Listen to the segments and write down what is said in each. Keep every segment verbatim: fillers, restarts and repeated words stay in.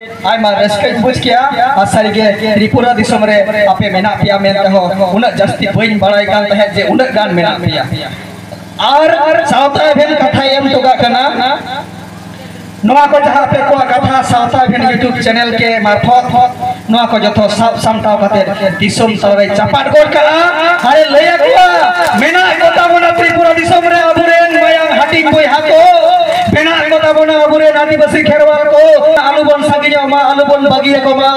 ᱟᱭᱢᱟ ᱨᱟᱹᱥᱠᱟᱹᱧ ᱵᱩᱡᱽ ᱠᱮᱜᱼᱟ᱾ ᱟᱨ ᱥᱟᱹᱨᱤᱜᱮ ᱛᱨᱤᱯᱩᱨᱟ ᱫᱤᱥᱚᱢ ᱨᱮ ᱟᱯᱮ ᱢᱮᱱᱟᱜ ᱯᱮᱭᱟ ᱢᱮᱱᱛᱮ ᱦᱚᱸ ᱩᱱᱟᱹᱜ ᱡᱟᱹᱥᱛᱤ ᱵᱟᱹᱧ ᱵᱟᱲᱟᱭ ᱠᱟᱱ ᱛᱟᱦᱮᱸᱫ ᱡᱮ ᱩᱱᱟᱹᱜ ᱜᱟᱱ ᱢᱮᱱᱟᱜ ᱯᱮᱭᱟ᱾ ᱟᱨ ᱥᱟᱶᱛᱟ ᱮᱵᱷᱮᱱ ᱠᱟᱛᱷᱟᱭ ᱮᱢ ᱦᱚᱴᱚ ᱠᱟᱜ ᱠᱟᱱᱟ᱾ ᱱᱚᱣᱟ ᱠᱚ ᱡᱟᱦᱟᱸ ᱟᱯᱮ ᱠᱚᱣᱟᱜ ᱠᱟᱛᱷᱟ ᱥᱟᱶᱛᱟ ᱮᱵᱷᱮᱱ YouTube ᱪᱮᱱᱮᱞ ᱠᱮ ᱢᱟᱨᱯᱷᱚᱛ ᱱᱚᱣᱟ ᱠᱚ ᱡᱚᱛᱚ ᱥᱟᱵ ᱥᱟᱢᱴᱟᱣ ᱠᱟᱛᱮ ᱫᱤᱥᱚᱢ ᱛᱟᱞᱟᱨᱮ ᱪᱟᱯᱟᱫ ᱜᱚᱫ ᱠᱟᱜᱼᱟ᱾ ᱟᱨᱮ ᱞᱟᱹᱭ ᱟᱠᱚᱣᱟ, ᱢᱮᱱᱟᱜ ᱠᱚ ᱛᱟᱵᱚᱱᱟ ᱛᱨᱤᱯᱩᱨᱟ ᱫᱤᱥᱚᱢ ᱨᱮ ᱟᱵᱚᱨᱮᱱ ᱢᱟᱭᱟᱝ ᱦᱟᱹᱴᱤᱧ ᱵᱚᱭᱦᱟ ᱠᱚ, ᱢᱮᱱᱟᱜ ᱠᱚ ᱛᱟᱵᱚᱱᱟ ᱟᱵᱚᱨᱮᱱ ᱟᱹᱫᱤᱵᱟᱹᱥᱤ ᱠᱷᱮᱨᱣᱟᱞ ᱠᱚ᱾ ᱟᱞᱚ ᱵᱚᱱ ᱥᱟᱺᱜᱤᱧᱚᱜ ᱢᱟ, ᱟᱞᱚ ᱵᱚᱱ ᱵᱟᱹᱜᱤ ᱟᱠᱚ ᱢᱟ᱾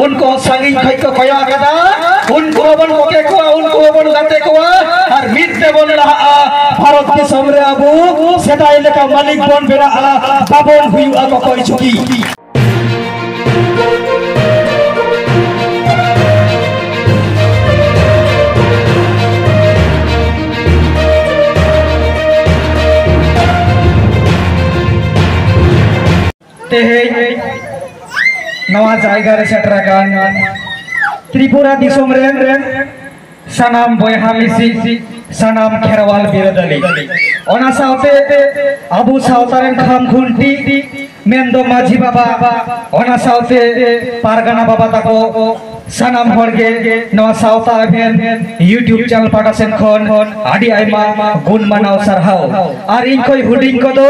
ᱩᱱᱠᱩ ᱦᱚᱸ ᱥᱟᱺᱜᱤᱧ ᱠᱷᱚᱱ ᱠᱚ ᱠᱚᱭᱚᱜ ᱟᱠᱟᱫᱟ, ᱩᱱᱠᱩ ᱦᱚᱸᱵᱚᱱ ᱠᱚᱠᱮ ᱠᱚᱣᱟ, ᱩᱱᱠᱩ ᱦᱚᱸᱵᱚᱱ ᱜᱟᱛᱮ ᱠᱚᱣᱟ᱾ ᱟᱨ ᱢᱤᱫ ᱛᱮᱵᱚᱱ ᱞᱟᱦᱟᱜᱼᱟ᱾ ᱵᱷᱟᱨᱚᱛ ᱫᱤᱥᱚᱢ ᱨᱮ ᱟᱵᱚ ᱥᱮᱫᱟᱭ ᱞᱮᱠᱟ ᱢᱟᱹᱞᱤᱠ ᱵᱚᱱ ᱵᱮᱱᱟᱜᱼᱟ, ᱵᱟᱵᱚᱱ ᱦᱩᱭᱩᱜᱼᱟ ᱠᱚᱠᱚᱭ ᱪᱩᱠᱤ᱾ ᱛᱮᱦᱮᱧ ᱱᱚᱣᱟ ᱡᱟᱭᱜᱟ ᱨᱮ ᱥᱮᱴᱮᱨ ᱟᱠᱟᱱ ᱛᱨᱤᱯᱩᱨᱟ ᱫᱤᱥᱚᱢ ᱨᱮᱱ ᱥᱟᱱᱟᱢ ᱵᱚᱭᱦᱟ ᱢᱤᱥᱤ, ᱥᱟᱱᱟᱢ ᱠᱷᱮᱨᱣᱟᱞ ᱵᱤᱨᱟᱹᱫᱟᱹᱞᱤ, ᱚᱱᱟ ᱥᱟᱶᱛᱮ ᱟᱵᱚ ᱥᱟᱶᱛᱟ ᱨᱮᱱ ᱠᱷᱟᱢ ᱠᱷᱩᱱᱴᱤ ᱢᱮᱱᱫᱚ ᱢᱟᱹᱡᱷᱤ ᱵᱟᱵᱟ, ᱚᱱᱟ ᱥᱟᱶᱛᱮ ᱯᱟᱨᱜᱟᱱᱟ ᱵᱟᱵᱟ ᱛᱟᱠᱚ, ᱥᱟᱱᱟᱢ ᱦᱚᱲ ᱜᱮ ᱱᱚᱣᱟ ᱥᱟᱶᱛᱟ ᱮᱵᱷᱮᱱ YouTube ᱪᱮᱱᱮᱞ ᱯᱟᱦᱴᱟ ᱥᱮᱱ ᱠᱷᱚᱱ ᱟᱹᱰᱤ ᱟᱭᱢᱟ ᱜᱩᱱ ᱢᱟᱱᱟᱣ ᱥᱟᱨᱦᱟᱣ᱾ ᱟᱨ ᱤᱧ ᱠᱷᱚᱱ ᱦᱩᱰᱤᱧ ᱠᱚᱫᱚ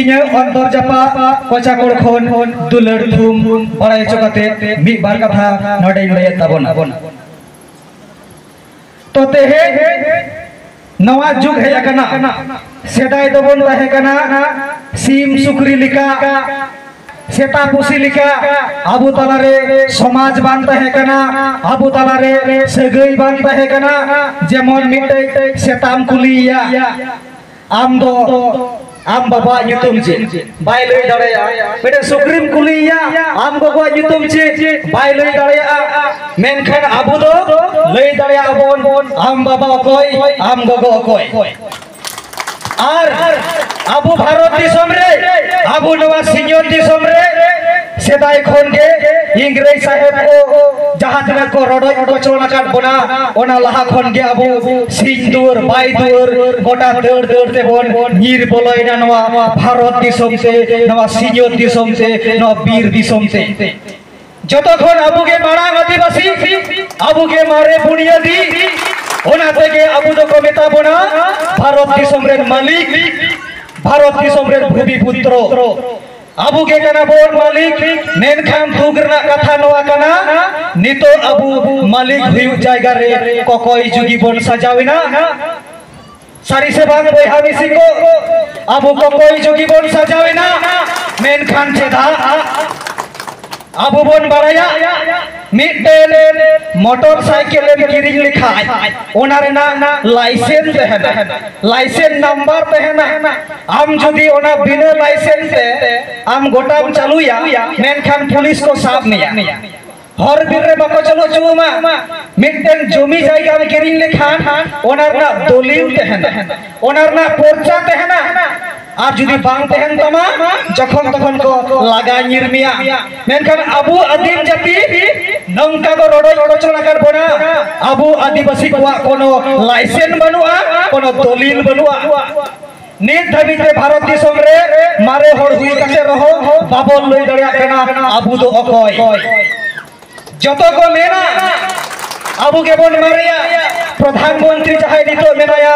ᱤᱧᱟᱹᱜ ᱚᱱᱛᱚᱨ ᱡᱟᱯᱟᱜ ᱠᱚᱪᱟ ᱠᱚᱲ ᱠᱷᱚᱱ ᱫᱩᱞᱟᱹᱲ ᱛᱷᱩᱢ ᱵᱟᱲᱟᱭ ᱦᱚᱪᱚ ᱠᱟᱛᱮ ᱢᱤᱫ ᱵᱟᱨ ᱠᱟᱛᱷᱟ ᱱᱚᱰᱮᱧ ᱞᱟᱹᱭᱮᱫ ᱛᱟᱵᱚᱱᱟ᱾ ᱛᱚ ᱛᱮᱦᱮᱧ ᱱᱚᱣᱟ ᱡᱩᱜᱽ ᱦᱮᱡ ᱟᱠᱟᱱᱟ, ᱥᱮᱫᱟᱭ ᱫᱚᱵᱚᱱ ᱛᱟᱦᱮᱸ ᱠᱟᱱᱟ ᱥᱤᱢ ᱥᱩᱠᱨᱤ ᱞᱮᱠᱟ, ᱥᱮᱛᱟ ᱯᱩᱥᱤ ᱞᱮᱠᱟ᱾ ᱟᱵᱚ ᱛᱟᱞᱟᱨᱮ ᱥᱚᱢᱟᱡᱽ ᱵᱟᱝ ᱛᱟᱦᱮᱸ ᱠᱟᱱᱟ, ᱟᱵᱚ ᱛᱟᱞᱟᱨᱮ ᱥᱟᱹᱜᱟᱹᱭ ᱵᱟᱝ ᱛᱟᱦᱮᱸ ᱠᱟᱱᱟ᱾ ᱡᱮᱢᱚᱱ ᱢᱤᱫᱴᱮᱡ ᱥᱮᱛᱟᱢ ᱠᱩᱞᱤᱭᱮᱭᱟ, ᱟᱢ ᱫᱚ ᱟᱢ ᱵᱟᱵᱟᱣᱟᱜ ᱧᱩᱛᱩᱢ ᱪᱮᱫ? ᱵᱟᱭ ᱞᱟᱹᱭ ᱫᱟᱲᱮᱭᱟᱜᱼᱟ᱾ ᱢᱤᱫᱴᱮᱱ ᱥᱩᱠᱨᱤᱢ ᱠᱩᱞᱤᱭᱮᱭᱟ, ᱟᱢ ᱜᱚᱜᱚᱣᱟᱜ ᱧᱩᱛᱩᱢ ᱪᱮᱫ? ᱵᱟᱭ ᱞᱟᱹᱭ ᱫᱟᱲᱮᱭᱟᱜᱼᱟ᱾ ᱢᱮᱱᱠᱷᱟᱱ ᱟᱵᱚ ᱫᱚ ᱞᱟᱹᱭ ᱫᱟᱲᱮᱭᱟᱜᱼᱟ ᱵᱚᱱ, ᱟᱢ ᱵᱟᱵᱟ ᱚᱠᱚᱭ, ᱟᱢ ᱜᱚᱜᱚ ᱚᱠᱚᱭ᱾ ᱟᱨ ᱟᱵᱚ ᱵᱷᱟᱨᱚᱛ ᱫᱤᱥᱚᱢ ᱨᱮ, ᱟᱵᱚ ᱱᱚᱣᱟ ᱥᱤᱧᱚᱛ ᱫᱤᱥᱚᱢ ᱨᱮ ᱥᱮᱫᱟᱭ ᱠᱷᱚᱱ ᱜᱮ ᱤᱝᱨᱮᱡᱽ ᱥᱟᱦᱮᱵ ᱠᱚ ᱡᱟᱦᱟᱸ ᱛᱤᱱᱟᱹᱜ ᱠᱚ ᱨᱚᱰᱚᱡ ᱠᱚᱪᱞᱚᱱ ᱟᱠᱟᱫ ᱵᱚᱱᱟ, ᱚᱱᱟ ᱞᱟᱦᱟ ᱠᱷᱚᱱ ᱜᱮ ᱟᱵᱚ ᱥᱤᱧ ᱫᱩᱣᱟᱹᱨ ᱵᱟᱭ ᱫᱩᱣᱟᱹᱨ ᱜᱚᱴᱟ ᱫᱟᱹᱲ ᱫᱟᱹᱲ ᱛᱮᱵᱚᱱ ᱧᱤᱨ ᱵᱚᱞᱚᱭᱮᱱᱟ ᱱᱚᱣᱟ ᱵᱷᱟᱨᱚᱛ ᱫᱤᱥᱚᱢ ᱛᱮ, ᱱᱚᱣᱟ ᱥᱤᱧᱚᱛ ᱫᱤᱥᱚᱢ ᱛᱮ, ᱱᱚᱣᱟ ᱵᱤᱨ ᱫᱤᱥᱚᱢ ᱛᱮ᱾ ᱡᱚᱛᱚ ᱠᱷᱚᱱ ᱟᱵᱚ ᱜᱮ ᱢᱟᱲᱟᱝ ᱟᱹᱫᱤᱵᱟᱹᱥᱤ, ᱟᱵᱚ ᱜᱮ ᱢᱟᱨᱮ ᱵᱩᱱᱤᱭᱟᱹᱫᱤ᱾ ᱚᱱᱟ ᱛᱮᱜᱮ ᱟᱵᱚ ᱫᱚᱠᱚ ᱢᱮᱛᱟ ᱵᱚᱱᱟ ᱵᱷᱟᱨᱚᱛ ᱫᱤᱥᱚᱢ ᱨᱮᱱ ᱢᱟᱹᱞᱤᱠ, ᱵᱷᱟᱨᱚᱛ ᱫᱤᱥᱚᱢ ᱨᱮᱱ ᱵᱷᱩᱢᱤ ᱯᱩᱛᱨᱚ᱾ ᱟᱵᱚ ᱜᱮ ᱠᱟᱱᱟ ᱵᱚᱱ ᱢᱟᱹᱞᱤᱠ᱾ ᱢᱮᱱᱠᱷᱟᱱ ᱫᱩᱠ ᱨᱮᱱᱟᱜ ᱠᱟᱛᱷᱟ ᱱᱚᱣᱟ ᱠᱟᱱᱟ, ᱱᱤᱛᱚᱜ ᱟᱵᱚ ᱢᱟᱹᱞᱤᱠ ᱦᱩᱭᱩᱜ ᱡᱟᱭᱜᱟ ᱨᱮ ᱠᱚᱠᱚᱭ ᱡᱩᱜᱤ ᱵᱚᱱ ᱥᱟᱡᱟᱣ ᱮᱱᱟ᱾ ᱥᱟᱹᱨᱤ ᱥᱮ ᱵᱟᱝ ᱵᱚᱭᱦᱟ ᱢᱤᱥᱤ ᱠᱚ? ᱟᱵᱚ ᱠᱚᱠᱚᱭ ᱡᱩᱜᱤ ᱵᱚᱱ ᱥᱟᱡᱟᱣ ᱮᱱᱟ, ᱢᱮᱱᱠᱷᱟᱱ ᱪᱮᱫᱟᱜ? ᱟᱵᱚ ᱵᱚᱱ ᱵᱟᱲᱟᱭᱟ, ᱢᱤᱫᱴᱮᱱ ᱢᱚᱴᱚᱨ ᱥᱟᱭᱠᱮᱞ ᱮᱢ ᱠᱤᱨᱤᱧ ᱞᱮᱠᱷᱟᱡ ᱚᱱᱟ ᱨᱮᱱᱟᱜ ᱞᱟᱭᱥᱮᱱᱥ ᱛᱟᱦᱮᱱᱟ, ᱞᱟᱭᱥᱮᱱᱥ ᱱᱟᱢᱵᱟᱨ ᱛᱟᱦᱮᱱᱟ᱾ ᱟᱢ ᱡᱩᱫᱤ ᱚᱱᱟ ᱵᱤᱱᱟᱹ ᱞᱟᱭᱥᱮᱱᱥ ᱛᱮ ᱟᱢ ᱜᱚᱴᱟᱢ ᱪᱟᱹᱞᱩᱭᱟ, ᱢᱮᱱᱠᱷᱟᱱ ᱯᱩᱞᱤᱥ ᱠᱚ ᱥᱟᱵ ᱢᱮᱭᱟ᱾ ᱦᱚᱨ ᱵᱤᱨ ᱨᱮ ᱵᱟᱠᱚ ᱪᱟᱹᱞᱩ ᱦᱚᱪᱚ ᱟᱢᱟ᱾ ᱢᱤᱫᱴᱮᱱ ᱡᱚᱢᱤ ᱡᱟᱭᱜᱟᱢ ᱠᱤᱨᱤᱧ ᱞᱮᱠᱷᱟᱱ ᱚᱱᱟ ᱨᱮᱱᱟᱜ ᱫᱚᱞᱤᱞ ᱛᱟᱦᱮᱱᱟ, ᱚᱱᱟ ᱨᱮᱱᱟᱜ ᱯᱚᱨᱪᱟ ᱛᱟᱦᱮᱱᱟ᱾ ᱟᱨ ᱡᱩᱫᱤ ᱵᱟᱝ ᱛᱟᱦᱮᱱ ᱛᱟᱢᱟ, ᱡᱚᱠᱷᱚᱱ ᱛᱚᱠᱷᱚᱱ ᱠᱚ ᱞᱟᱜᱟ ᱧᱤᱨ ᱢᱮᱭᱟ᱾ ᱢᱮᱱᱠᱷᱟᱱ ᱟᱵᱚ ᱟᱹᱫᱤᱢ ᱡᱟᱹᱛᱤ ᱱᱚᱝᱠᱟ ᱠᱚ ᱨᱚᱰᱚᱡ ᱠᱚᱪᱞᱚᱱ ᱟᱠᱟᱫ ᱵᱚᱱᱟ᱾ ᱟᱵᱚ ᱟᱹᱫᱤᱵᱟᱹᱥᱤ ᱠᱚᱣᱟᱜ ᱠᱳᱱᱳ ᱞᱟᱭᱥᱮᱱᱥ ᱵᱟᱹᱱᱩᱜᱼᱟ, ᱠᱳᱱᱳ ᱫᱚᱞᱤᱞ ᱵᱟᱹᱱᱩᱜᱼᱟ᱾ ᱱᱤᱛ ᱫᱷᱟᱹᱵᱤᱡ ᱛᱮ ᱵᱷᱟᱨᱚᱛ ᱫᱤᱥᱚᱢ ᱨᱮ ᱢᱟᱨᱮ ᱦᱚᱲ ᱦᱩᱭ ᱠᱟᱛᱮ ᱨᱮᱦᱚᱸ ᱵᱟᱵᱚᱱ ᱞᱟᱹᱭ ᱫᱟᱲᱮᱭᱟᱜ ᱠᱟᱱᱟ ᱟᱵᱚ ᱫᱚ ᱚᱠᱚᱭ᱾ ᱡᱚᱛᱚ ᱠᱚ ᱢᱮᱱᱟ ᱟᱵᱚ ᱜᱮᱵᱚᱱ ᱢᱟᱨᱮᱭᱟ᱾ ᱯᱨᱚᱫᱷᱟᱱ ᱢᱚᱱᱛᱨᱤ ᱡᱟᱦᱟᱸᱭ ᱱᱤᱛᱚᱜ ᱢᱮᱱᱟᱭᱟ,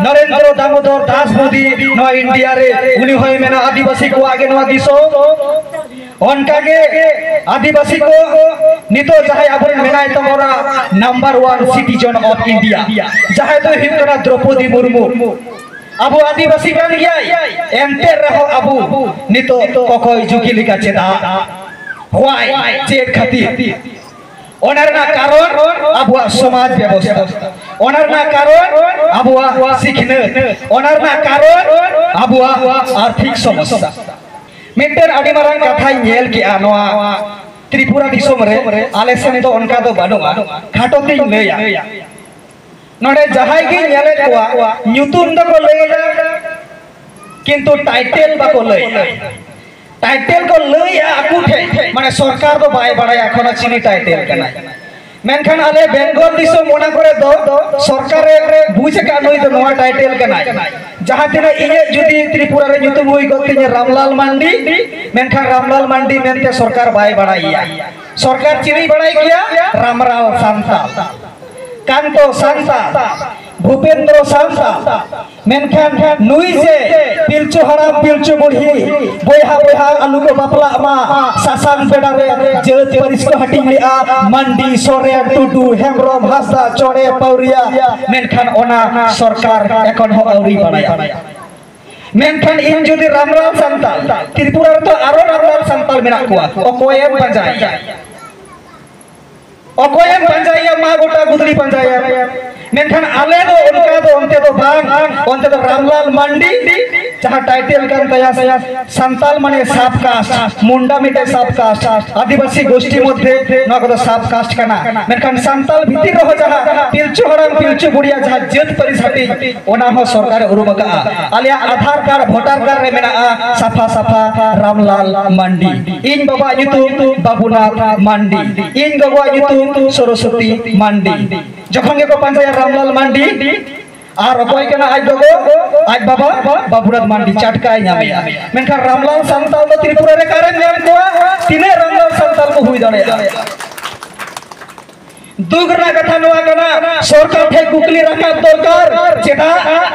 ᱱᱚᱨᱮᱱᱫᱨᱚ ᱫᱟᱢᱳᱫᱚᱨ ᱫᱟᱥ ᱢᱳᱫᱤ, ᱱᱚᱣᱟ ᱤᱱᱰᱤᱭᱟ ᱨᱮ, ᱩᱱᱤ ᱦᱚᱸᱭ ᱢᱮᱱᱟ ᱟᱹᱫᱤᱵᱟᱹᱥᱤ ᱠᱚᱣᱟᱜ ᱜᱮ ᱱᱚᱣᱟ ᱫᱤᱥᱚᱢ᱾ ᱚᱱᱠᱟᱜᱮ ᱟᱹᱫᱤᱵᱟᱹᱥᱤ ᱠᱚ ᱱᱤᱛᱚᱜ ᱡᱟᱦᱟᱸᱭ ᱟᱵᱚᱨᱮᱱ ᱢᱮᱱᱟᱭ ᱛᱟᱵᱚᱱᱟ number one citizen of India, ᱡᱟᱦᱟᱸᱭ ᱫᱚᱭ ᱦᱩᱭᱩᱜ ᱠᱟᱱᱟ ᱫᱨᱚᱯᱚᱫᱤ ᱢᱩᱨᱢᱩ᱾ ᱟᱵᱚ ᱟᱹᱫᱤᱵᱟᱹᱥᱤ ᱠᱟᱱ ᱜᱮᱭᱟᱭ, ᱮᱱᱛᱮ ᱨᱮᱦᱚᱸ ᱟᱵᱚ ᱱᱤᱛᱚᱜ ᱠᱚᱠᱚᱭ ᱡᱩᱜᱤ ᱞᱮᱠᱟ ᱪᱮᱫᱟᱜ? Why? ᱪᱮᱫ ᱠᱷᱟᱹᱛᱤᱨ? ᱚᱱᱟ ᱨᱮᱱᱟᱜ ᱠᱟᱨᱚᱱ ᱟᱵᱚᱣᱟᱜ ᱥᱚᱢᱟᱡᱽ ᱵᱮᱵᱚᱥᱛᱷᱟ, ᱚᱱᱟ ᱨᱮᱱᱟᱜ ᱠᱟᱨᱚᱱ ᱟᱵᱚᱣᱟᱜ ᱥᱤᱠᱷᱱᱟᱹᱛ, ᱚᱱᱟ ᱨᱮᱱᱟᱜ ᱠᱟᱨᱚᱱ ᱟᱵᱚᱣᱟᱜ ᱟᱨᱛᱷᱤᱠ ᱥᱚᱢᱚᱥᱥᱟ᱾ ᱢᱤᱫᱴᱮᱱ ᱟᱹᱰᱤ ᱢᱟᱨᱟᱝ ᱠᱟᱛᱷᱟᱧ ᱧᱮᱞ ᱠᱮᱜᱼᱟ ᱱᱚᱣᱟ ᱛᱨᱤᱯᱩᱨᱟ ᱫᱤᱥᱚᱢ ᱨᱮ, ᱟᱞᱮ ᱥᱮᱱ ᱫᱚ ᱚᱱᱠᱟ ᱫᱚ ᱵᱟᱹᱱᱩᱜᱼᱟ᱾ ᱠᱷᱟᱴᱚ ᱛᱤᱧ ᱞᱟᱹᱭᱟ, ᱱᱚᱰᱮ ᱡᱟᱦᱟᱸᱭ ᱜᱤᱧ ᱧᱮᱞᱮᱫ ᱠᱚᱣᱟ, ᱧᱩᱛᱩᱢ ᱫᱚᱠᱚ ᱞᱟᱹᱭᱮᱫᱟ, ᱠᱤᱱᱛᱩ ᱴᱟᱭᱴᱮᱞ ᱵᱟᱠᱚ ᱞᱟᱹᱭᱮᱫᱟ᱾ ᱴᱟᱭᱴᱮᱞ ᱠᱚ ᱞᱟᱹᱭᱮᱫᱼᱟ ᱟᱠᱚ ᱴᱷᱮᱱ, ᱢᱟᱱᱮ ᱥᱚᱨᱠᱟᱨ ᱫᱚ ᱵᱟᱭ ᱵᱟᱲᱟᱭᱟ ᱮᱠᱷᱚᱱᱳ ᱪᱤᱞᱤ ᱴᱟᱭᱴᱮᱞ ᱠᱟᱱᱟᱭ᱾ ᱢᱮᱱᱠᱷᱟᱱ ᱟᱞᱮ ᱵᱮᱝᱜᱚᱞ ᱫᱤᱥᱚᱢ ᱚᱱᱟ ᱠᱚᱨᱮ ᱫᱚ ᱥᱚᱨᱠᱟᱨᱮ ᱵᱩᱡᱽ ᱟᱠᱟᱫ ᱱᱩᱭ ᱫᱚ ᱱᱚᱣᱟ ᱴᱟᱭᱴᱮᱞ ᱠᱟᱱᱟᱭ᱾ ᱡᱟᱦᱟᱸ ᱛᱤᱱᱟᱹᱜ ᱤᱧᱟᱹᱜ ᱡᱩᱫᱤ ᱛᱨᱤᱯᱩᱨᱟ ᱨᱮ ᱧᱩᱛᱩᱢ ᱦᱩᱭ ᱠᱚᱜ ᱛᱤᱧᱟᱹ ᱨᱟᱢᱞᱟᱞ ᱢᱟᱱᱰᱤ, ᱢᱮᱱᱠᱷᱟᱱ ᱨᱟᱢᱞᱟᱞ ᱢᱟᱱᱰᱤ ᱢᱮᱱᱛᱮ ᱥᱚᱨᱠᱟᱨ ᱵᱟᱭ ᱵᱟᱲᱟᱭᱮᱭᱟ᱾ ᱥᱚᱨᱠᱟᱨ ᱪᱤᱞᱤᱭ ᱵᱟᱲᱟᱭ ᱜᱮᱭᱟ? ᱨᱟᱢᱞᱟᱞ ᱥᱟᱱᱛᱟᱞ, ᱠᱟᱱᱛᱚ ᱥᱟᱱᱛᱟᱞ, ᱵᱷᱩᱯᱮᱱᱫᱨᱚ ᱥᱟᱱᱛᱟᱞ᱾ ᱢᱮᱱᱠᱷᱟᱱ ᱱᱩᱭ ᱡᱮ ᱯᱤᱞᱪᱩ ᱦᱟᱲᱟᱢ ᱯᱤᱞᱪᱩ ᱵᱩᱲᱦᱤ ᱵᱚᱭᱦᱟ ᱵᱚᱭᱦᱟ ᱟᱞᱚ ᱠᱚ ᱵᱟᱯᱞᱟᱜ ᱢᱟ, ᱥᱟᱥᱟᱝ ᱵᱮᱲᱟ ᱨᱮ ᱡᱟᱹᱛ ᱯᱟᱹᱨᱤᱥ ᱠᱚ ᱦᱟᱹᱴᱤᱧ ᱞᱮᱜᱼᱟ, ᱢᱟᱱᱰᱤ, ᱥᱚᱨᱮᱱ, ᱴᱩᱰᱩ, ᱦᱮᱢᱵᱨᱚᱢ, ᱦᱟᱸᱥᱫᱟ, ᱪᱚᱬᱮ, ᱯᱟᱹᱣᱨᱤᱭᱟ᱾ ᱢᱮᱱᱠᱷᱟᱱ ᱚᱱᱟ ᱥᱚᱨᱠᱟᱨ ᱮᱠᱷᱚᱱ ᱦᱚᱸ ᱟᱹᱣᱨᱤ ᱵᱟᱲᱟᱭᱟ᱾ ᱢᱮᱱᱠᱷᱟᱱ ᱤᱧ ᱡᱩᱫᱤ ᱨᱟᱢᱞᱟᱞ ᱥᱟᱱᱛᱟᱞ, ᱛᱨᱤᱯᱩᱨᱟ ᱨᱮᱫᱚ ᱟᱨᱚ ᱨᱟᱢᱞᱟᱞ ᱥᱟᱱᱛᱟᱞ ᱢᱮᱱᱟᱜ ᱠᱚᱣᱟ, ᱚᱠᱚᱭᱮᱢ ᱯᱟᱸᱡᱟᱭᱮᱭᱟ? ᱚᱠᱚᱭᱮᱢ ᱯᱟᱸᱡᱟᱭᱮᱭᱟ? ᱢᱟ ᱜᱚᱴᱟ ᱜᱩᱫᱽᱲᱤ ᱯᱟᱸᱡᱟᱭᱟ᱾ ᱢᱮᱱᱠᱷᱟᱱ ᱟᱞᱮ ᱫᱚ ᱚᱱᱠᱟ ᱫᱚ ᱚᱱᱛᱮ ᱫᱚ ᱵᱟᱝ, ᱚᱱᱛᱮ ᱫᱚ ᱨᱟᱢᱞᱟᱞ ᱢᱟᱱᱰᱤ ᱡᱟᱦᱟᱸ ᱴᱟᱭᱴᱮᱞ ᱠᱟᱱ ᱛᱟᱭᱟ, ᱥᱟᱱᱛᱟᱞ ᱢᱟᱱᱮ ᱥᱟᱵ ᱠᱟᱥᱴ, ᱢᱩᱱᱰᱟ ᱢᱤᱫᱴᱮᱡ ᱥᱟᱵ ᱠᱟᱥᱴ, ᱟᱹᱫᱤᱵᱟᱹᱥᱤ ᱜᱳᱥᱴᱤ ᱢᱚᱫᱽᱫᱷᱮ ᱱᱚᱣᱟ ᱠᱚᱫᱚ ᱥᱟᱵ ᱠᱟᱥᱴ ᱠᱟᱱᱟ᱾ ᱢᱮᱱᱠᱷᱟᱱ ᱥᱟᱱᱛᱟᱞ ᱵᱷᱤᱛᱤᱨ ᱨᱮᱦᱚᱸ ᱡᱟᱦᱟᱸ ᱯᱤᱞᱪᱩ ᱦᱟᱲᱟᱢ ᱯᱤᱞᱪᱩ ᱵᱩᱲᱦᱤᱭᱟᱜ ᱡᱟᱦᱟᱸ ᱡᱟᱹᱛ ᱯᱟᱹᱨᱤᱥ ᱦᱟᱹᱴᱤᱧ, ᱚᱱᱟ ᱦᱚᱸ ᱥᱚᱨᱠᱟᱨᱮ ᱩᱨᱩᱢ ᱟᱠᱟᱫᱼᱟ᱾ ᱟᱞᱮᱭᱟᱜ ᱟᱫᱷᱟᱨ ᱠᱟᱨᱰ, ᱵᱷᱳᱴᱟᱨ ᱠᱟᱨᱰ ᱨᱮ ᱢᱮᱱᱟᱜᱼᱟ ᱥᱟᱯᱷᱟ ᱥᱟᱯᱷᱟ ᱨᱟᱢᱞᱟᱞ ᱢᱟᱱᱰᱤ᱾ ᱤᱧ ᱵᱟᱵᱟᱣᱟᱜ ᱧᱩᱛᱩᱢ ᱵᱟᱵᱩᱱᱟᱛᱷ ᱢᱟᱱᱰᱤ, ᱤᱧ ᱜᱚᱜᱚᱣᱟᱜ ᱧᱩᱛᱩᱢ ᱥᱚᱨᱚᱥᱚᱛᱤ ᱢᱟᱱᱰᱤ᱾ ᱡᱚᱠᱷᱚᱱ ᱜᱮᱠᱚ ᱯᱟᱸᱡᱟᱭᱟ ᱨᱟᱢᱞᱟᱞ ᱢᱟᱱᱰᱤ, ᱟᱨ ᱚᱠᱚᱭ ᱠᱟᱱᱟ ᱟᱡ ᱜᱚᱜᱚ? ᱟᱡ ᱵᱟᱵᱟ ᱵᱟᱵᱩᱱᱟᱛᱷ ᱢᱟᱱᱰᱤ, ᱪᱟᱴᱠᱟᱭ ᱧᱟᱢᱮᱭᱟ᱾ ᱢᱮᱱᱠᱷᱟᱱ ᱨᱟᱢᱞᱟᱞ ᱥᱟᱱᱛᱟᱞ ᱫᱚ ᱛᱨᱤᱯᱩᱨᱟ ᱨᱮ ᱚᱠᱟᱨᱮᱢ ᱧᱟᱢ ᱠᱚᱣᱟ? ᱛᱤᱱᱟᱹᱜ ᱨᱟᱢᱞᱟᱞ ᱥᱟᱱᱛᱟᱞ ᱠᱚ ᱦᱩᱭ ᱫᱟᱲᱮᱭᱟᱜᱼᱟ? ᱫᱩᱠ ᱨᱮᱱᱟᱜ ᱠᱟᱛᱷᱟ ᱱᱚᱣᱟ ᱠᱟᱱᱟ, ᱥᱚᱨᱠᱟᱨ ᱴᱷᱮᱱ ᱠᱩᱠᱞᱤ ᱨᱟᱠᱟᱵ ᱫᱚᱨᱠᱟᱨ, ᱪᱮᱫᱟᱜ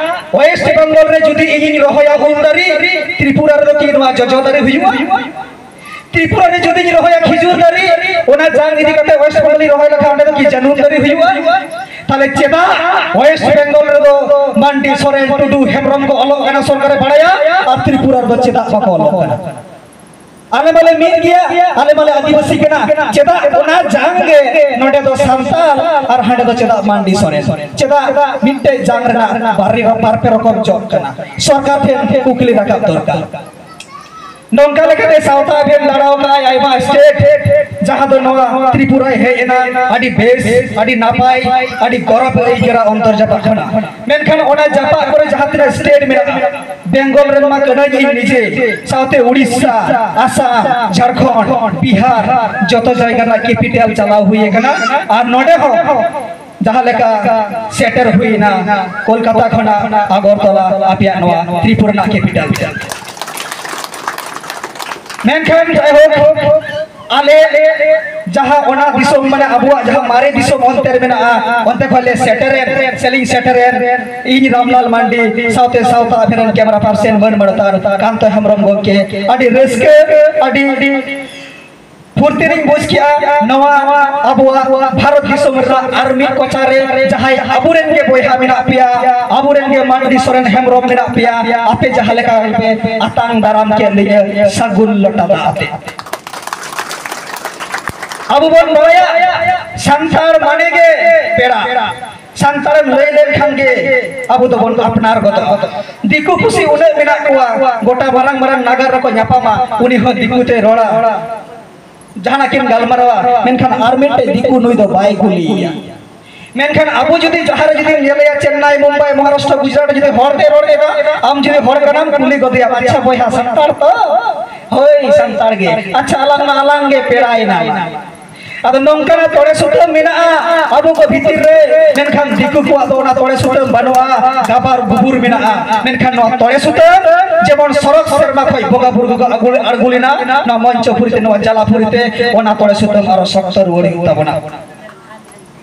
ᱳᱭᱮᱥᱴ ᱵᱮᱝᱜᱚᱞ ᱨᱮ ᱡᱩᱫᱤ ᱤᱧᱤᱧ ᱨᱚᱦᱚᱭᱟ ᱩᱞ ᱫᱟᱨᱮ, ᱛᱨᱤᱯᱩᱨᱟ ᱨᱮᱫᱚ ᱠᱤ ᱱᱚᱣᱟ ᱡᱚᱡᱚ ᱫᱟᱨᱮ ᱦᱩᱭᱩᱜᱼᱟ? ᱛᱨᱤᱯᱩᱨᱟ ᱨᱮ ᱡᱩᱫᱤᱧ ᱨᱚᱦᱚᱭᱟ ᱠᱷᱤᱡᱩᱨ ᱫᱟᱨᱮ, ᱚᱱᱟ ᱡᱟᱝ ᱤᱫᱤ ᱠᱟᱛᱮ ᱳᱭᱮᱥᱴ ᱵᱮᱝᱜᱚᱞ ᱤᱧ ᱨᱚᱦᱚᱭ ᱞᱮᱠᱷᱟᱱ ᱚᱸᱰᱮ ᱫᱚ ᱠᱤ ᱡᱟᱹᱱᱩᱢ ᱫᱟᱨᱮ ᱦᱩᱭᱩᱜᱼᱟ? ᱛᱟᱦᱞᱮ ᱪᱮᱫᱟᱜ ᱳᱭᱮᱥᱴ ᱵᱮᱝᱜᱚᱞ ᱨᱮᱫᱚ ᱢᱟᱱᱰᱤ, ᱥᱚᱨᱮᱱ, ᱴᱩᱰᱩ, ᱦᱮᱢᱵᱨᱚᱢ ᱠᱚ ᱚᱞᱚᱜ ᱠᱟᱱᱟ ᱥᱚᱨᱠᱟᱨᱮ ᱵᱟᱲᱟᱭᱟ, ᱟᱨ ᱛᱨᱤᱯᱩᱨᱟ ᱨᱮᱫᱚ ᱪᱮᱫᱟᱜ ᱵᱟᱠᱚ ᱚᱞᱚᱜ ᱠᱟᱱᱟ? ᱟᱞᱮ ᱢᱟᱞᱮ ᱢᱤᱫ ᱜᱮᱭᱟ, ᱟᱞᱮ ᱢᱟᱞᱮ ᱟᱹᱫᱤᱵᱟᱹᱥᱤ ᱠᱟᱱᱟ, ᱪᱮᱫᱟᱜ ᱚᱱᱟ ᱡᱟᱝ ᱜᱮ ᱱᱚᱰᱮ ᱫᱚ ᱥᱟᱱᱛᱟᱲ ᱟᱨ ᱦᱟᱸᱰᱮ ᱫᱚ ᱪᱮᱫᱟᱜ ᱢᱟᱱᱰᱤ ᱥᱚᱨᱮᱱ? ᱪᱮᱫᱟᱜ ᱢᱤᱫᱴᱮᱡ ᱡᱟᱝ ᱨᱮᱱᱟᱜ ᱵᱟᱨ ᱨᱮ-, ᱵᱟᱨ ᱯᱮ ᱨᱚᱠᱚᱢ ᱡᱚᱜ ᱠᱟᱱᱟ? ᱥᱚᱨᱠᱟᱨ ᱴᱷᱮᱱ ᱠᱩᱠᱞᱤ ᱨᱟᱠᱟᱵ ᱫᱚᱨᱠᱟᱨ᱾ ᱱᱚᱝᱠᱟ ᱞᱮᱠᱟᱛᱮ ᱥᱟᱶᱛᱟ ᱮᱵᱷᱮᱱ ᱫᱟᱬᱟ ᱟᱠᱟᱫᱼᱟᱭ ᱟᱭᱢᱟ ᱥᱴᱮᱴ, ᱡᱟᱦᱟᱸ ᱫᱚ ᱱᱚᱣᱟ ᱛᱨᱤᱯᱩᱨᱟᱭ ᱦᱮᱡ ᱮᱱᱟ, ᱟᱹᱰᱤ ᱵᱮᱥ, ᱟᱹᱰᱤ ᱱᱟᱯᱟᱭ, ᱟᱹᱰᱤ ᱜᱚᱨᱚᱵᱽ ᱟᱹᱭᱠᱟᱹᱜᱼᱟ ᱚᱱᱛᱚᱨ ᱡᱟᱯᱟᱜ ᱠᱷᱚᱱᱟᱜ᱾ ᱢᱮᱱᱠᱷᱟᱱ ᱚᱱᱟ ᱡᱟᱯᱟᱜ ᱠᱚᱨᱮ ᱡᱟᱦᱟᱸ ᱛᱤᱱᱟᱹᱜ ᱥᱴᱮᱴ ᱢᱮᱱᱟᱜᱼᱟ, ᱵᱮᱝᱜᱚᱞ ᱨᱮᱱ ᱢᱟ ᱠᱟᱹᱱᱟᱹᱧ ᱤᱧ ᱱᱤᱡᱮ, ᱥᱟᱶᱛᱮ ᱩᱲᱤᱥᱥᱟ, ᱟᱥᱟᱢ, ᱡᱷᱟᱲᱠᱷᱚᱸᱰ, ᱵᱤᱦᱟᱨ, ᱡᱚᱛᱚ ᱡᱟᱭᱜᱟ ᱨᱮᱱᱟᱜ ᱠᱮᱯᱤᱴᱟᱞ ᱪᱟᱞᱟᱣ ᱦᱩᱭ ᱟᱠᱟᱱᱟ᱾ ᱟᱨ ᱱᱚᱰᱮ ᱦᱚᱸ ᱡᱟᱦᱟᱸ ᱞᱮᱠᱟ ᱥᱮᱴᱮᱨ ᱦᱩᱭᱱᱟ ᱠᱳᱞᱠᱟᱛᱟ ᱠᱷᱚᱱᱟᱜ ᱟᱜᱚᱨᱛᱚᱞᱟ, ᱟᱯᱮᱭᱟᱜ ᱱᱚᱣᱟ ᱛᱨᱤᱯᱩᱨᱟ ᱨᱮᱱᱟᱜ ᱠᱮᱯᱤᱴᱟᱞ᱾ ᱢᱮᱱᱠᱷᱟᱱ ᱡᱟᱭᱦᱳᱠ, ᱟᱞᱮ ᱡᱟᱦᱟᱸ ᱚᱱᱟ ᱫᱤᱥᱚᱢ, ᱢᱟᱱᱮ ᱟᱵᱚᱣᱟᱜ ᱡᱟᱦᱟᱸ ᱢᱟᱨᱮ ᱫᱤᱥᱚᱢ ᱚᱱᱛᱮ ᱨᱮ ᱢᱮᱱᱟᱜᱼᱟ, ᱚᱱᱛᱮ ᱠᱷᱚᱱ ᱞᱮ ᱥᱮᱴᱮᱨᱮᱱ, ᱥᱮᱞᱤᱧ ᱥᱮᱴᱮᱨᱮᱱ, ᱤᱧ ᱨᱟᱢᱞᱟᱞ ᱢᱟᱱᱰᱤ ᱥᱟᱶᱛᱮ ᱥᱟᱶᱛᱟ ᱟᱵᱷᱮᱨᱮᱱ ᱠᱮᱢᱮᱨᱟ ᱯᱟᱨᱥᱮᱱ ᱢᱟᱹᱱ ᱢᱟᱱᱚᱛᱟᱱ ᱠᱟᱱᱛᱚ ᱦᱮᱢᱵᱨᱚᱢ ᱜᱚᱢᱠᱮ, ᱟᱹᱰᱤ ᱨᱟᱹᱥᱠᱟᱹ, ᱟᱹᱰᱤ ᱯᱷᱩᱨᱛᱤ ᱨᱤᱧ ᱵᱩᱡᱽ ᱠᱮᱜᱼᱟ᱾ ᱱᱚᱣᱟ ᱟᱵᱚᱣᱟᱜ ᱵᱷᱟᱨᱚᱛ ᱫᱤᱥᱚᱢ ᱨᱮᱱᱟᱜ ᱟᱨ ᱢᱤᱫ ᱠᱚᱪᱟ ᱨᱮ ᱡᱟᱦᱟᱸᱭ ᱟᱵᱚᱨᱮᱱ ᱜᱮ ᱵᱚᱭᱦᱟ ᱢᱮᱱᱟᱜ ᱯᱮᱭᱟ, ᱟᱵᱚᱨᱮᱱ ᱜᱮ ᱢᱟᱱᱰᱤ ᱥᱚᱨᱮᱱ ᱦᱮᱢᱵᱨᱚᱢ ᱢᱮᱱᱟᱜ ᱯᱮᱭᱟ, ᱟᱯᱮ ᱡᱟᱦᱟᱸ ᱞᱮᱠᱟ ᱯᱮ ᱟᱛᱟᱝ ᱫᱟᱨᱟᱢ ᱠᱮᱫ ᱞᱤᱧᱟᱹ ᱥᱟᱹᱜᱩᱱ ᱞᱚᱴᱟ ᱫᱟᱜ ᱟᱛᱮ᱾ ᱟᱵᱚ ᱵᱚᱱ ᱵᱟᱲᱟᱭᱟ, ᱥᱟᱱᱛᱟᱲ ᱢᱟᱱᱮ ᱜᱮ ᱯᱮᱲᱟ᱾ ᱥᱟᱱᱛᱟᱲᱮᱢ ᱞᱟᱹᱭ ᱞᱮᱱᱠᱷᱟᱱ ᱜᱮ ᱟᱵᱚ ᱫᱚᱵᱚᱱ ᱟᱯᱱᱟᱨ ᱜᱚᱫᱚᱜᱼᱟ᱾ ᱫᱤᱠᱩ ᱯᱩᱥᱤ ᱩᱱᱟᱹᱜ ᱢᱮᱱᱟᱜ ᱠᱚᱣᱟ, ᱜᱚᱴᱟ ᱢᱟᱨᱟᱝ ᱢᱟᱨᱟᱝ ᱱᱟᱜᱟᱨ ᱨᱮᱠᱚ ᱧᱟᱯᱟᱢᱟ, ᱩᱱᱤ ᱦᱚᱸ ᱫᱤᱠᱩ ᱛᱮᱭ ᱨᱚᱲᱟ, ᱡᱟᱦᱟᱱᱟᱜ ᱠᱤᱱ ᱜᱟᱞᱢᱟᱨᱟᱣᱟ, ᱢᱮᱱᱠᱷᱟᱱ ᱟᱨ ᱢᱤᱫᱴᱮᱡ ᱫᱤᱠᱩ ᱱᱩᱭ ᱫᱚ ᱵᱟᱭ ᱠᱩᱞᱤᱭᱮᱭᱟ᱾ ᱢᱮᱱᱠᱷᱟᱱ ᱟᱵᱚ ᱡᱩᱫᱤ ᱡᱟᱦᱟᱸ ᱨᱮ ᱡᱩᱫᱤᱢ ᱧᱮᱞᱮᱭᱟ, ᱪᱮᱱᱱᱟᱭ, ᱢᱩᱢᱵᱟᱭ, ᱢᱚᱦᱟᱨᱟᱥᱴᱨᱚ, ᱜᱩᱡᱽᱨᱟᱴ ᱡᱩᱫᱤ ᱦᱚᱲ ᱛᱮ ᱨᱚᱲ ᱮᱫᱟ, ᱟᱢ ᱡᱩᱫᱤ ᱦᱚᱲ ᱠᱟᱱᱟᱢ, ᱠᱩᱞᱤ ᱜᱚᱫᱮᱭᱟᱢ, "ᱟᱪᱪᱷᱟ ᱵᱚᱭᱦᱟ, ᱥᱟᱱᱛᱟᱲ ᱛᱚ?" "ᱦᱳᱭ, ᱥᱟᱱᱛᱟᱲ ᱜᱮ᱾" "ᱟᱪᱪᱷᱟ, ᱟᱞᱟᱝ ᱢᱟ ᱟᱞᱟᱝ ᱜᱮ ᱯᱮᱲᱟᱭᱮᱱᱟ ᱞᱟᱝ᱾ ᱟᱫᱚ ᱱᱚᱝᱠᱟᱱᱟᱜ ᱛᱚᱲᱮ ᱥᱩᱛᱟᱹᱢ ᱢᱮᱱᱟᱜᱼᱟ ᱟᱵᱚ ᱠᱚ ᱵᱷᱤᱛᱤᱨ ᱨᱮ, ᱢᱮᱱᱠᱷᱟᱱ ᱫᱤᱠᱩ ᱠᱚᱣᱟᱜ ᱫᱚ ᱚᱱᱟ ᱛᱚᱲᱮ ᱥᱩᱛᱟᱹᱢ ᱵᱟᱹᱱᱩᱜᱼᱟ, ᱜᱟᱵᱟᱨ ᱜᱩᱵᱩᱨ ᱢᱮᱱᱟᱜᱼᱟ᱾ ᱢᱮᱱᱠᱷᱟᱱ ᱱᱚᱣᱟ ᱛᱚᱲᱮ ᱥᱩᱛᱟᱹᱢ ᱡᱮᱢᱚᱱ ᱥᱚᱨᱚᱜ ᱥᱮᱨᱢᱟ ᱠᱷᱚᱱ ᱵᱚᱸᱜᱟ ᱵᱩᱨᱩ ᱠᱚ ᱟᱬᱜᱚ, ᱟᱬᱜᱚ ᱞᱮᱱᱟ, ᱱᱚᱣᱟ ᱢᱚᱧᱪᱚᱯᱩᱨᱤ ᱛᱮ, ᱱᱚᱣᱟ ᱡᱟᱞᱟᱯᱩᱨᱤ ᱛᱮ, ᱚᱱᱟ ᱛᱚᱲᱮ ᱥᱩᱛᱟᱹᱢ ᱟᱨᱚ ᱥᱚᱠᱛᱚ ᱨᱩᱣᱟᱹᱲ ᱦᱩᱭᱩᱜ ᱛᱟᱵᱚᱱᱟ᱾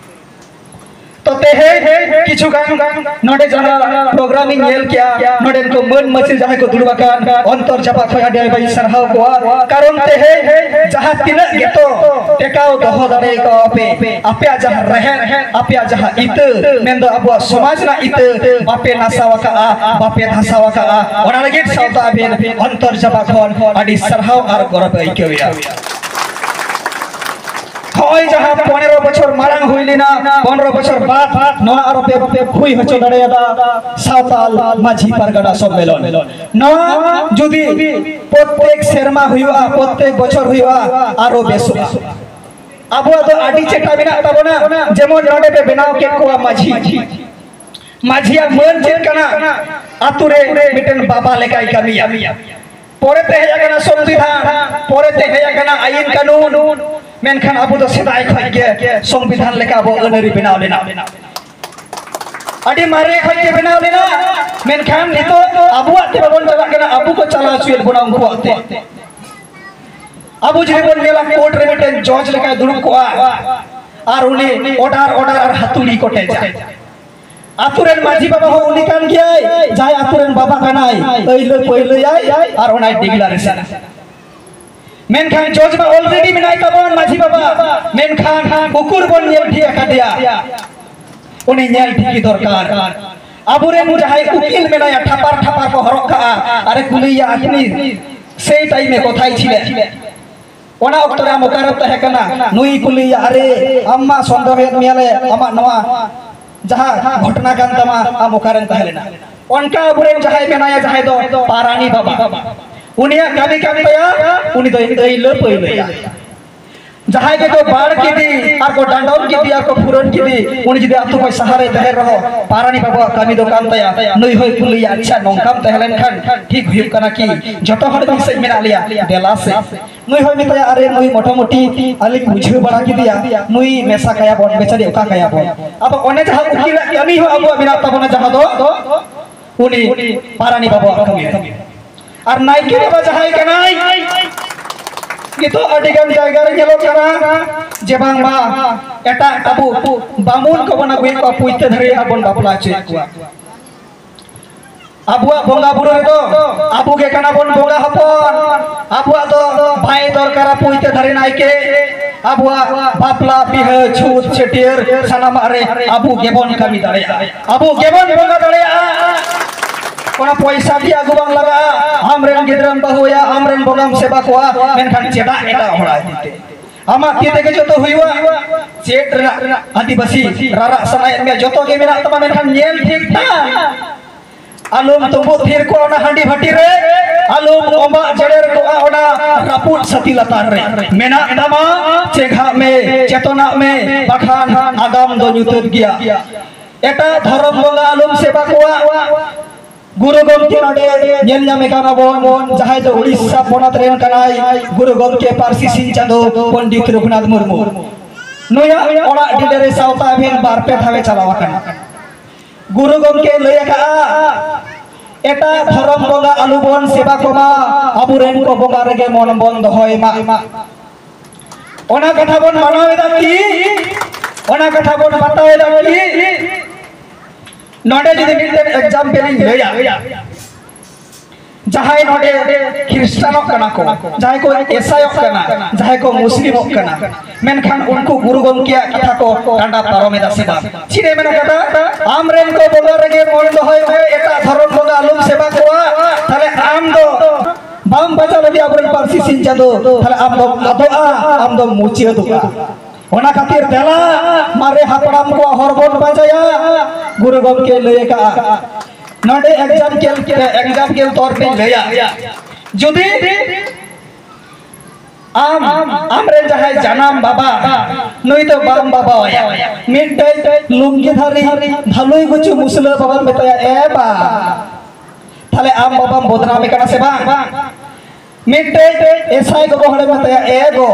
ᱛᱚ ᱛᱮᱦᱮᱧ ᱠᱤᱪᱷᱩ ᱜᱟᱱ ᱱᱚᱰᱮ ᱡᱟᱦᱟᱸ ᱯᱨᱳᱜᱨᱟᱢ ᱤᱧ ᱧᱮᱞ ᱠᱮᱜᱼᱟ, ᱱᱚᱰᱮᱱ ᱠᱚ ᱢᱟᱹᱱ ᱢᱟᱹᱥᱤ ᱡᱟᱦᱟᱸᱭ ᱠᱚ ᱫᱩᱲᱩᱵ ᱟᱠᱟᱱ, ᱚᱱᱛᱚᱨ ᱡᱟᱯᱟᱜ ᱠᱷᱚᱱ ᱟᱹᱰᱤ ᱟᱹᱰᱤ ᱥᱟᱨᱦᱟᱣ ᱠᱚᱣᱟ᱾ ᱠᱟᱨᱚᱱ ᱛᱮᱦᱮᱧ ᱡᱟᱦᱟᱸ ᱛᱤᱱᱟᱹᱜ ᱜᱮᱛᱚ ᱴᱮᱠᱟᱣ ᱫᱚᱦᱚ ᱫᱟᱲᱮ ᱠᱟᱣᱟ ᱯᱮ, ᱟᱯᱮᱭᱟᱜ ᱡᱟᱦᱟᱸ ᱨᱮᱦᱮᱫ, ᱟᱯᱮᱭᱟᱜ ᱡᱟᱦᱟᱸ ᱤᱛᱟᱹ, ᱢᱮᱱᱫᱚ ᱟᱵᱚᱣᱟᱜ ᱥᱚᱢᱟᱡᱽ ᱨᱮᱱᱟᱜ ᱤᱛᱟᱹ ᱵᱟᱯᱮ ᱱᱟᱥᱟᱣ ᱟᱠᱟᱜᱼᱟ, ᱵᱟᱯᱮ ᱫᱷᱟᱥᱟᱣ ᱟᱠᱟᱜᱼᱟ᱾ ᱚᱱᱟ ᱞᱟᱹᱜᱤᱫ ᱥᱟᱶᱛᱟ ᱟᱹᱵᱤᱱ ᱚᱱᱛᱚᱨ ᱡᱟᱯᱟᱜ ᱠᱷᱚᱱ ᱟᱹᱰᱤ ᱥᱟᱨᱦᱟᱣ ᱟᱨ ᱜᱚᱨᱚᱵᱽ ᱟᱹᱭᱠᱟᱹᱣᱮᱫᱼᱟ᱾ ᱡᱟᱦᱟᱸ ᱯᱚᱱᱮᱨᱚ ᱵᱚᱪᱷᱚᱨ ᱢᱟᱲᱟᱝ ᱦᱩᱭ ᱞᱮᱱᱟ, ᱯᱚᱱᱮᱨᱚ ᱵᱚᱪᱷᱚᱨ ᱵᱟᱫ ᱱᱚᱣᱟ ᱟᱨᱚ ᱯᱮ ᱦᱩᱭ ᱦᱚᱪᱚ ᱫᱟᱲᱮᱭᱟᱫᱟ ᱥᱟᱶᱛᱟᱞ ᱢᱟᱹᱡᱷᱤ ᱯᱟᱨᱜᱟᱱᱟ ᱥᱚᱢᱢᱮᱞᱚᱱ᱾ ᱱᱚᱣᱟ ᱡᱩᱫᱤ ᱯᱨᱚᱛᱮᱠ ᱥᱮᱨᱢᱟ ᱦᱩᱭᱩᱜᱼᱟ, ᱯᱨᱚᱛᱮᱠ ᱵᱚᱪᱷᱚᱨ ᱦᱩᱭᱩᱜᱼᱟ, ᱟᱨᱚ ᱵᱮᱥᱚᱜᱼᱟ᱾ ᱟᱵᱚᱣᱟᱜ ᱫᱚ ᱟᱹᱰᱤ ᱪᱮᱴᱷᱟ ᱢᱮᱱᱟᱜ ᱛᱟᱵᱚᱱᱟ, ᱡᱮᱢᱚᱱ ᱱᱚᱰᱮ ᱯᱮ ᱵᱮᱱᱟᱣ ᱠᱮᱫ ᱠᱚᱣᱟ ᱢᱟᱹᱡᱷᱤ᱾ ᱢᱟᱹᱡᱷᱤᱭᱟᱜ ᱢᱟᱹᱱ ᱪᱮᱫ ᱠᱟᱱᱟ? ᱟᱛᱳ ᱨᱮ ᱢᱤᱫᱴᱮᱱ ᱵᱟᱵᱟ ᱞᱮᱠᱟᱭ ᱠᱟᱹᱢᱤᱭᱟ᱾ ᱯᱚᱨᱮᱛᱮ ᱦᱮᱡ ᱟᱠᱟᱱᱟ ᱥᱚᱝᱵᱤᱫᱷᱟᱱ, ᱯᱚᱨᱮᱛᱮ ᱦᱮᱡ ᱟᱠᱟᱱᱟ ᱟᱭᱤᱱ ᱠᱟᱹᱱᱩᱱ, ᱢᱮᱱᱠᱷᱟᱱ ᱟᱵᱚ ᱫᱚ ᱥᱮᱫᱟᱭ ᱠᱷᱚᱱ ᱜᱮ ᱥᱚᱝᱵᱤᱫᱷᱟᱱ ᱞᱮᱠᱟ ᱟᱵᱚ ᱟᱹᱱ ᱟᱹᱨᱤ ᱵᱮᱱᱟᱣ ᱞᱮᱱᱟ᱾ ᱟᱹᱰᱤ ᱢᱟᱨᱮ ᱠᱷᱚᱱ ᱜᱮ ᱵᱮᱱᱟᱣ ᱞᱮᱱᱟ, ᱢᱮᱱᱠᱷᱟᱱ ᱱᱤᱛᱚᱜ ᱟᱵᱚᱣᱟᱜ ᱛᱮ ᱵᱟᱵᱚᱱ ᱪᱟᱞᱟᱜ ᱠᱟᱱᱟ, ᱟᱵᱚ ᱠᱚ ᱪᱟᱞᱟᱣ ᱦᱚᱪᱚᱭᱮᱫ ᱵᱚᱱᱟ ᱩᱱᱠᱩᱣᱟᱜ ᱛᱮ᱾ ᱟᱵᱚ ᱡᱩᱫᱤ ᱵᱚᱱ ᱧᱮᱞᱟ, ᱠᱳᱨᱴ ᱨᱮ ᱢᱤᱫᱴᱮᱱ ᱡᱚᱡᱽ ᱞᱮᱠᱟᱭ ᱫᱩᱲᱩᱵ ᱠᱚᱜᱼᱟ ᱟᱨ ᱩᱱᱤ ᱚᱰᱟᱨ ᱚᱰᱟᱨ ᱟᱨ ᱦᱟᱹᱛᱩᱲᱤ ᱠᱚᱴᱮᱡᱟ᱾ ᱟᱛᱳ ᱨᱮᱱ ᱢᱟᱹᱡᱷᱤ ᱵᱟᱵᱟ ᱦᱚᱸ ᱩᱱᱤ ᱠᱟᱱ ᱜᱮᱭᱟᱭ, ᱡᱟᱦᱟᱸᱭ ᱟᱛᱳ ᱨᱮᱱ ᱵᱟᱵᱟ ᱠᱟᱱᱟᱭ, ᱟᱹᱭᱞᱟᱹ ᱯᱟᱹᱭᱞᱟᱹᱭᱟᱭ ᱟᱨ ᱚᱱᱟᱭ ᱰᱤᱜᱽᱞᱟᱨᱮᱥᱚᱱᱟ᱾ ᱢᱮᱱᱠᱷᱟᱱ ᱡᱚᱡᱽ ᱢᱟ already ᱢᱮᱱᱟᱭ ᱛᱟᱵᱚᱱ ᱢᱟᱹᱡᱷᱤ ᱵᱟᱵᱟ, ᱢᱮᱱᱠᱷᱟᱱ ᱩᱠᱩᱨ ᱵᱚᱱ ᱧᱮᱞ ᱴᱷᱤᱠ ᱟᱠᱟᱫᱮᱭᱟ? ᱩᱱᱤ ᱧᱮᱞ ᱴᱷᱤᱠ ᱫᱚᱨᱠᱟᱨ᱾ ᱟᱵᱚᱨᱮᱱ ᱡᱟᱦᱟᱸᱭ ᱩᱠᱤᱞ ᱢᱮᱱᱟᱭᱟ, ᱴᱷᱟᱯᱟᱨ ᱴᱷᱟᱯᱟᱨ ᱠᱚ ᱦᱚᱨᱚᱜ ᱠᱟᱜᱼᱟ, ᱟᱨᱮ ᱠᱩᱞᱤᱭᱟ, "ᱟᱯᱱᱤ ᱥᱮᱭ ᱴᱟᱭᱤᱢᱮ ᱠᱚᱛᱷᱟᱭ ᱪᱷᱤᱞᱮ?" ᱚᱱᱟ ᱚᱠᱛᱚ ᱨᱮ ᱟᱢ ᱚᱠᱟᱨᱮᱢ ᱛᱟᱦᱮᱸ ᱠᱟᱱᱟ? ᱱᱩᱭ ᱠᱩᱞᱤᱭᱟ, "ᱟᱨᱮ, ᱟᱢ ᱢᱟ ᱥᱚᱱᱫᱮᱦᱚᱭᱮᱫ ᱢᱮᱭᱟᱞᱮ, ᱟᱢᱟᱜ ᱱᱚᱣᱟ ᱡᱟᱦᱟᱸ ᱜᱷᱚᱴᱚᱱᱟ ᱠᱟᱱ ᱛᱟᱢᱟ, ᱟᱢ ᱚᱠᱟᱨᱮᱢ ᱛᱟᱦᱮᱸ ᱞᱮᱱᱟ?" ᱚᱱᱠᱟ ᱟᱵᱚᱨᱮᱱ ᱡᱟᱦᱟᱸᱭ ᱢᱮᱱᱟᱭᱟ, ᱡᱟᱦᱟᱸᱭ ᱫᱚ ᱯᱟᱨᱟᱱᱤ ᱵᱟᱵᱟ, ᱩᱱᱤᱭᱟᱜ ᱠᱟᱹᱢᱤ ᱠᱟᱱ ᱛᱟᱭᱟ, ᱩᱱᱤ ᱫᱚ ᱟᱹᱭᱞᱟᱹ ᱯᱟᱹᱭᱞᱟᱹᱭᱟ᱾ ᱡᱟᱦᱟᱸᱭ ᱜᱮ ᱫᱚ ᱵᱟᱲ ᱠᱮᱫᱮ ᱟᱨ ᱠᱚ ᱰᱟᱸᱰᱚᱢ ᱠᱮᱫᱮ ᱟᱨ ᱠᱚ ᱯᱷᱩᱨᱟᱹᱱ ᱠᱮᱫᱮ, ᱩᱱᱤ ᱡᱩᱫᱤ ᱟᱛᱳ ᱠᱷᱚᱱ ᱥᱟᱦᱟᱨᱮ ᱛᱟᱦᱮᱸᱱ ᱨᱮᱦᱚᱸ, ᱯᱟᱨᱟᱱᱤ ᱵᱟᱵᱟᱣᱟᱜ ᱠᱟᱹᱢᱤ ᱫᱚ ᱠᱟᱱ ᱛᱟᱭᱟ, ᱱᱩᱭ ᱦᱚᱸᱭ ᱠᱩᱞᱤᱭᱟ, "ᱟᱪᱪᱷᱟ, ᱱᱚᱝᱠᱟᱢ ᱛᱟᱦᱮᱸ ᱞᱮᱱᱠᱷᱟᱱ ᱴᱷᱤᱠ ᱦᱩᱭᱩᱜ ᱠᱟᱱᱟ ᱠᱤ?" ᱡᱚᱛᱚ ᱦᱚᱲ ᱢᱤᱫ ᱥᱮᱫ ᱢᱮᱱᱟᱜ ᱞᱮᱭᱟ, ᱫᱮᱞᱟ ᱥᱮ᱾ ᱱᱩᱭ ᱦᱚᱸᱭ ᱢᱮᱛᱟᱭᱟ, "ᱟᱨᱮ, ᱱᱩᱭ ᱢᱚᱴᱟᱢᱩᱴᱤ ᱟᱹᱞᱤᱧ ᱵᱩᱡᱷᱟᱹᱣ ᱵᱟᱲᱟ ᱠᱮᱫᱮᱭᱟ, ᱱᱩᱭ ᱢᱮᱥᱟ ᱠᱟᱭᱟ ᱵᱚᱱ, ᱵᱮᱪᱟᱨᱤ ᱚᱠᱟ ᱠᱟᱭᱟ ᱵᱚᱱ?" ᱟᱫᱚ ᱚᱱᱮ ᱡᱟᱦᱟᱸ ᱩᱠᱤᱞᱟᱜ ᱠᱟᱹᱢᱤ ᱦᱚᱸ ᱟᱵᱚᱣᱟᱜ ᱢᱮᱱᱟᱜ ᱛᱟᱵᱚᱱᱟ, ᱡᱟᱦᱟᱸ ᱫᱚ ᱩᱱᱤ ᱯᱟᱨᱟᱱᱤ ᱵᱟᱵᱟᱣᱟᱜ ᱠᱟᱹᱢᱤ᱾ ᱟᱨ ᱱᱟᱭᱠᱮ ᱵᱟᱵᱟ ᱡᱟᱦᱟᱸᱭ ᱠᱟᱱᱟᱭ, ᱱᱤᱛᱚᱜ ᱟᱹᱰᱤ ᱜᱟᱱ ᱡᱟᱭᱜᱟ ᱨᱮ ᱧᱮᱞᱚᱜ ᱠᱟᱱᱟ ᱡᱮ ᱵᱟᱝᱢᱟ ᱮᱴᱟᱜ ᱟᱵᱚ ᱵᱟᱢᱩᱱ ᱠᱚᱵᱚᱱ ᱟᱹᱜᱩᱭᱮᱫ ᱠᱚᱣᱟ, ᱯᱩᱭᱛᱟᱹ ᱫᱷᱟᱹᱨᱤ ᱟᱵᱚᱱ ᱵᱟᱯᱞᱟ ᱦᱚᱪᱚᱭᱮᱫ ᱠᱚᱣᱟ᱾ ᱟᱵᱚᱣᱟᱜ ᱵᱚᱸᱜᱟ ᱵᱩᱨᱩ ᱨᱮᱫᱚ ᱟᱵᱚ ᱜᱮ ᱠᱟᱱᱟ ᱵᱚᱱ ᱵᱚᱸᱜᱟ ᱦᱚᱯᱚᱱ᱾ ᱟᱵᱚᱣᱟᱜ ᱫᱚ ᱵᱟᱭ ᱫᱚᱨᱠᱟᱨᱟ ᱯᱩᱭᱛᱟᱹ ᱫᱷᱟᱹᱨᱤ ᱱᱟᱭᱠᱮ᱾ ᱟᱵᱚᱣᱟᱜ ᱵᱟᱯᱞᱟ, ᱵᱤᱦᱟᱹ, ᱪᱷᱩᱛ, ᱪᱷᱟᱹᱴᱭᱟᱹᱨ, ᱥᱟᱱᱟᱢᱟᱜ ᱨᱮ ᱟᱵᱚ ᱜᱮᱵᱚᱱ ᱠᱟᱹᱢᱤ ᱫᱟᱲᱮᱭᱟᱜᱼᱟ, ᱟᱵᱚ ᱜᱮᱵᱚᱱ ᱵᱚᱸᱜᱟ ᱫᱟᱲᱮᱭᱟᱜᱼᱟ᱾ ᱚᱱᱟ ᱯᱚᱭᱥᱟ ᱫᱤᱭᱮ ᱟᱹᱜᱩ ᱵᱟᱝ ᱞᱟᱜᱟᱜᱼᱟ᱾ ᱟᱢᱨᱮᱱ ᱜᱤᱫᱽᱨᱟᱹᱢ ᱵᱟᱹᱦᱩᱭᱟ, ᱟᱢᱨᱮᱱ ᱵᱚᱸᱜᱟᱢ ᱥᱮᱵᱟ ᱠᱚᱣᱟ, ᱢᱮᱱᱠᱷᱟᱱ ᱪᱮᱫᱟᱜ ᱮᱴᱟᱜ ᱦᱚᱲᱟᱜ ᱤᱫᱤ ᱛᱮ? ᱟᱢᱟᱜ ᱛᱤ ᱛᱮᱜᱮ ᱡᱚᱛᱚ ᱦᱩᱭᱩᱜᱼᱟ᱾ ᱪᱮᱫ ᱨᱮᱱᱟᱜ ᱟᱹᱫᱤᱵᱟᱹᱥᱤ ᱨᱟᱨᱟᱜ ᱥᱟᱱᱟᱭᱮᱫ ᱢᱮᱭᱟ, ᱡᱚᱛᱚ ᱜᱮ ᱢᱮᱱᱟᱜ ᱛᱟᱢᱟ, ᱢᱮᱱᱠᱷᱟᱱ ᱧᱮᱞ ᱴᱷᱤᱠ ᱛᱟᱢ᱾ ᱟᱞᱚᱢ ᱛᱩᱢᱵᱩᱫ ᱛᱷᱤᱨ ᱠᱚᱜ ᱚᱱᱟ ᱦᱟᱺᱰᱤ ᱵᱷᱟᱹᱴᱤ ᱨᱮ, ᱟᱞᱚᱢ ᱚᱢᱵᱟᱜ ᱡᱮᱨᱮᱲ ᱠᱚᱜᱼᱟ ᱚᱱᱟ ᱨᱟᱹᱯᱩᱫ ᱥᱟᱹᱛᱤ ᱞᱟᱛᱟᱨ ᱨᱮ᱾ ᱢᱮᱱᱟᱜ ᱛᱟᱢᱟ, ᱪᱮᱸᱜᱷᱟᱜ ᱢᱮ, ᱪᱮᱛᱚᱱᱟᱜ ᱢᱮ, ᱵᱟᱠᱷᱟᱱ ᱟᱜᱟᱢ ᱫᱚ ᱧᱩᱛᱟᱹᱛ ᱜᱮᱭᱟ᱾ ᱮᱴᱟᱜ ᱫᱷᱚᱨᱚᱢ ᱵᱚᱸᱜᱟ ᱟᱞᱚᱢ ᱥᱮᱵᱟ ᱠᱚᱣᱟ᱾ ᱜᱩᱨᱩ ᱜᱚᱢᱠᱮ ᱱᱚᱰᱮ ᱧᱮᱞ ᱧᱟᱢᱮ ᱠᱟᱱᱟ ᱵᱚᱱ, ᱡᱟᱦᱟᱸᱭ ᱫᱚ ᱩᱲᱤᱥᱥᱟ ᱯᱚᱱᱚᱛ ᱨᱮᱱ ᱠᱟᱱᱟᱭ, ᱜᱩᱨᱩ ᱜᱚᱢᱠᱮ ᱯᱟᱹᱨᱥᱤ ᱥᱤᱧ ᱪᱟᱸᱫᱚ ᱯᱚᱱᱰᱤᱛ ᱨᱚᱜᱷᱩᱱᱟᱛᱷ ᱢᱩᱨᱢᱩ᱾ ᱱᱩᱭᱟᱜ ᱚᱲᱟᱜ ᱰᱤᱸᱰᱟᱹ ᱨᱮ ᱥᱟᱶᱛᱟ ᱟᱹᱵᱷᱤᱱ ᱵᱟᱨ ᱯᱮ ᱫᱷᱟᱣᱮ ᱪᱟᱞᱟᱣ ᱟᱠᱟᱱᱟ᱾ ᱜᱩᱨᱩ ᱜᱚᱢᱠᱮ ᱞᱟᱹᱭ ᱟᱠᱟᱫᱼᱟ, ᱮᱴᱟᱜ ᱫᱷᱚᱨᱚᱢ ᱵᱚᱸᱜᱟ ᱟᱞᱚ ᱵᱚᱱ ᱥᱮᱵᱟ ᱠᱚᱢᱟ, ᱟᱵᱚᱨᱮᱱ ᱠᱚ ᱵᱚᱸᱜᱟ ᱨᱮᱜᱮ ᱢᱚᱱ ᱵᱚᱱ ᱫᱚᱦᱚᱭ ᱢᱟ᱾ ᱚᱱᱟ ᱠᱟᱛᱷᱟ ᱵᱚᱱ ᱢᱟᱱᱟᱣ ᱮᱫᱟ ᱠᱤ? ᱚᱱᱟ ᱠᱟᱛᱷᱟ ᱵᱚᱱ ᱵᱟᱛᱟᱣ ᱮᱫᱟ ᱠᱤ? ᱱᱚᱰᱮ ᱡᱩᱫᱤ ᱢᱤᱫᱴᱮᱱ example ᱤᱧ ᱞᱟᱹᱭᱟ, ᱡᱟᱦᱟᱸᱭ ᱱᱚᱰᱮ ᱠᱷᱨᱤᱥᱴᱟᱱᱚᱜ ᱠᱟᱱᱟ ᱠᱚ, ᱡᱟᱦᱟᱸᱭ ᱠᱚ ᱮᱥᱟᱭᱚᱜ ᱠᱟᱱᱟ, ᱡᱟᱦᱟᱸᱭ ᱠᱚ ᱢᱩᱥᱞᱤᱢᱚᱜ ᱠᱟᱱᱟ, ᱢᱮᱱᱠᱷᱟᱱ ᱩᱱᱠᱩ ᱜᱩᱨᱩ ᱜᱚᱢᱠᱮᱭᱟᱜ ᱠᱟᱛᱷᱟ ᱠᱚ ᱰᱟᱸᱰᱟ ᱯᱟᱨᱚᱢ ᱮᱫᱟ ᱥᱮ ᱵᱟᱝ? ᱪᱮᱫ ᱮ ᱢᱮᱱ ᱠᱟᱫᱟ? ᱟᱢᱨᱮᱱ ᱠᱚ ᱵᱚᱸᱜᱟ ᱨᱮᱜᱮ ᱢᱚᱱ ᱫᱚᱦᱚᱭ ᱢᱮ, ᱮᱴᱟᱜ ᱫᱷᱚᱨᱚᱢ ᱵᱚᱸᱜᱟ ᱟᱞᱚᱢ ᱥᱮᱵᱟ ᱠᱚᱣᱟ᱾ ᱛᱟᱦᱞᱮ ᱟᱢ ᱫᱚ ᱵᱟᱢ ᱵᱟᱧᱪᱟᱣ ᱞᱟᱹᱜᱤᱫ ᱟᱵᱚᱨᱮᱱ ᱯᱟᱹᱨᱥᱤ ᱥᱤᱧ ᱪᱟᱸᱫᱚ, ᱛᱟᱦᱞᱮ ᱟᱢ ᱫᱚᱢ ᱟᱫᱚᱜᱼᱟ, ᱟᱢ ᱫᱚᱢ ᱢᱩᱪᱟᱹᱫᱚᱜᱼᱟ᱾ ᱚᱱᱟ ᱠᱷᱟᱹᱛᱤᱨ ᱫᱮᱞᱟ ᱢᱟᱨᱮ ᱦᱟᱯᱲᱟᱢ ᱠᱚᱣᱟᱜ ᱦᱚᱨ ᱵᱚᱱ ᱯᱟᱸᱡᱟᱭᱟ᱾ ᱜᱩᱨᱩ ᱜᱚᱢᱠᱮ ᱞᱟᱹᱭ ᱟᱠᱟᱫᱼᱟ, ᱱᱚᱰᱮ example, example ᱛᱚᱨ ᱛᱮᱧ ᱞᱟᱹᱭᱟ᱾ ᱡᱩᱫᱤ ᱟᱢ, ᱟᱢᱨᱮᱱ ᱡᱟᱦᱟᱸᱭ ᱡᱟᱱᱟᱢ ᱵᱟᱵᱟ, ᱱᱩᱭ ᱫᱚ ᱵᱟᱢ ᱵᱟᱵᱟᱣᱟᱭᱟ, ᱢᱤᱫᱴᱮᱡ ᱞᱩᱝᱜᱤ ᱫᱷᱟᱨᱤ ᱵᱷᱟᱞᱩᱭ ᱜᱩᱪᱩ ᱢᱩᱥᱞᱟᱹ ᱵᱟᱵᱟᱢ ᱢᱮᱛᱟᱭᱟ, "ᱮ ᱵᱟ", ᱛᱟᱦᱞᱮ ᱟᱢ ᱵᱟᱵᱟᱢ ᱵᱚᱫᱱᱟᱢᱮ ᱠᱟᱱᱟ ᱥᱮ ᱵᱟᱝ? ᱢᱤᱫᱴᱮᱡ ᱮᱥᱟᱭ ᱜᱚᱜᱚ ᱦᱚᱲᱮᱢ ᱢᱮᱛᱟᱭᱟ, "ᱮ ᱜᱚ",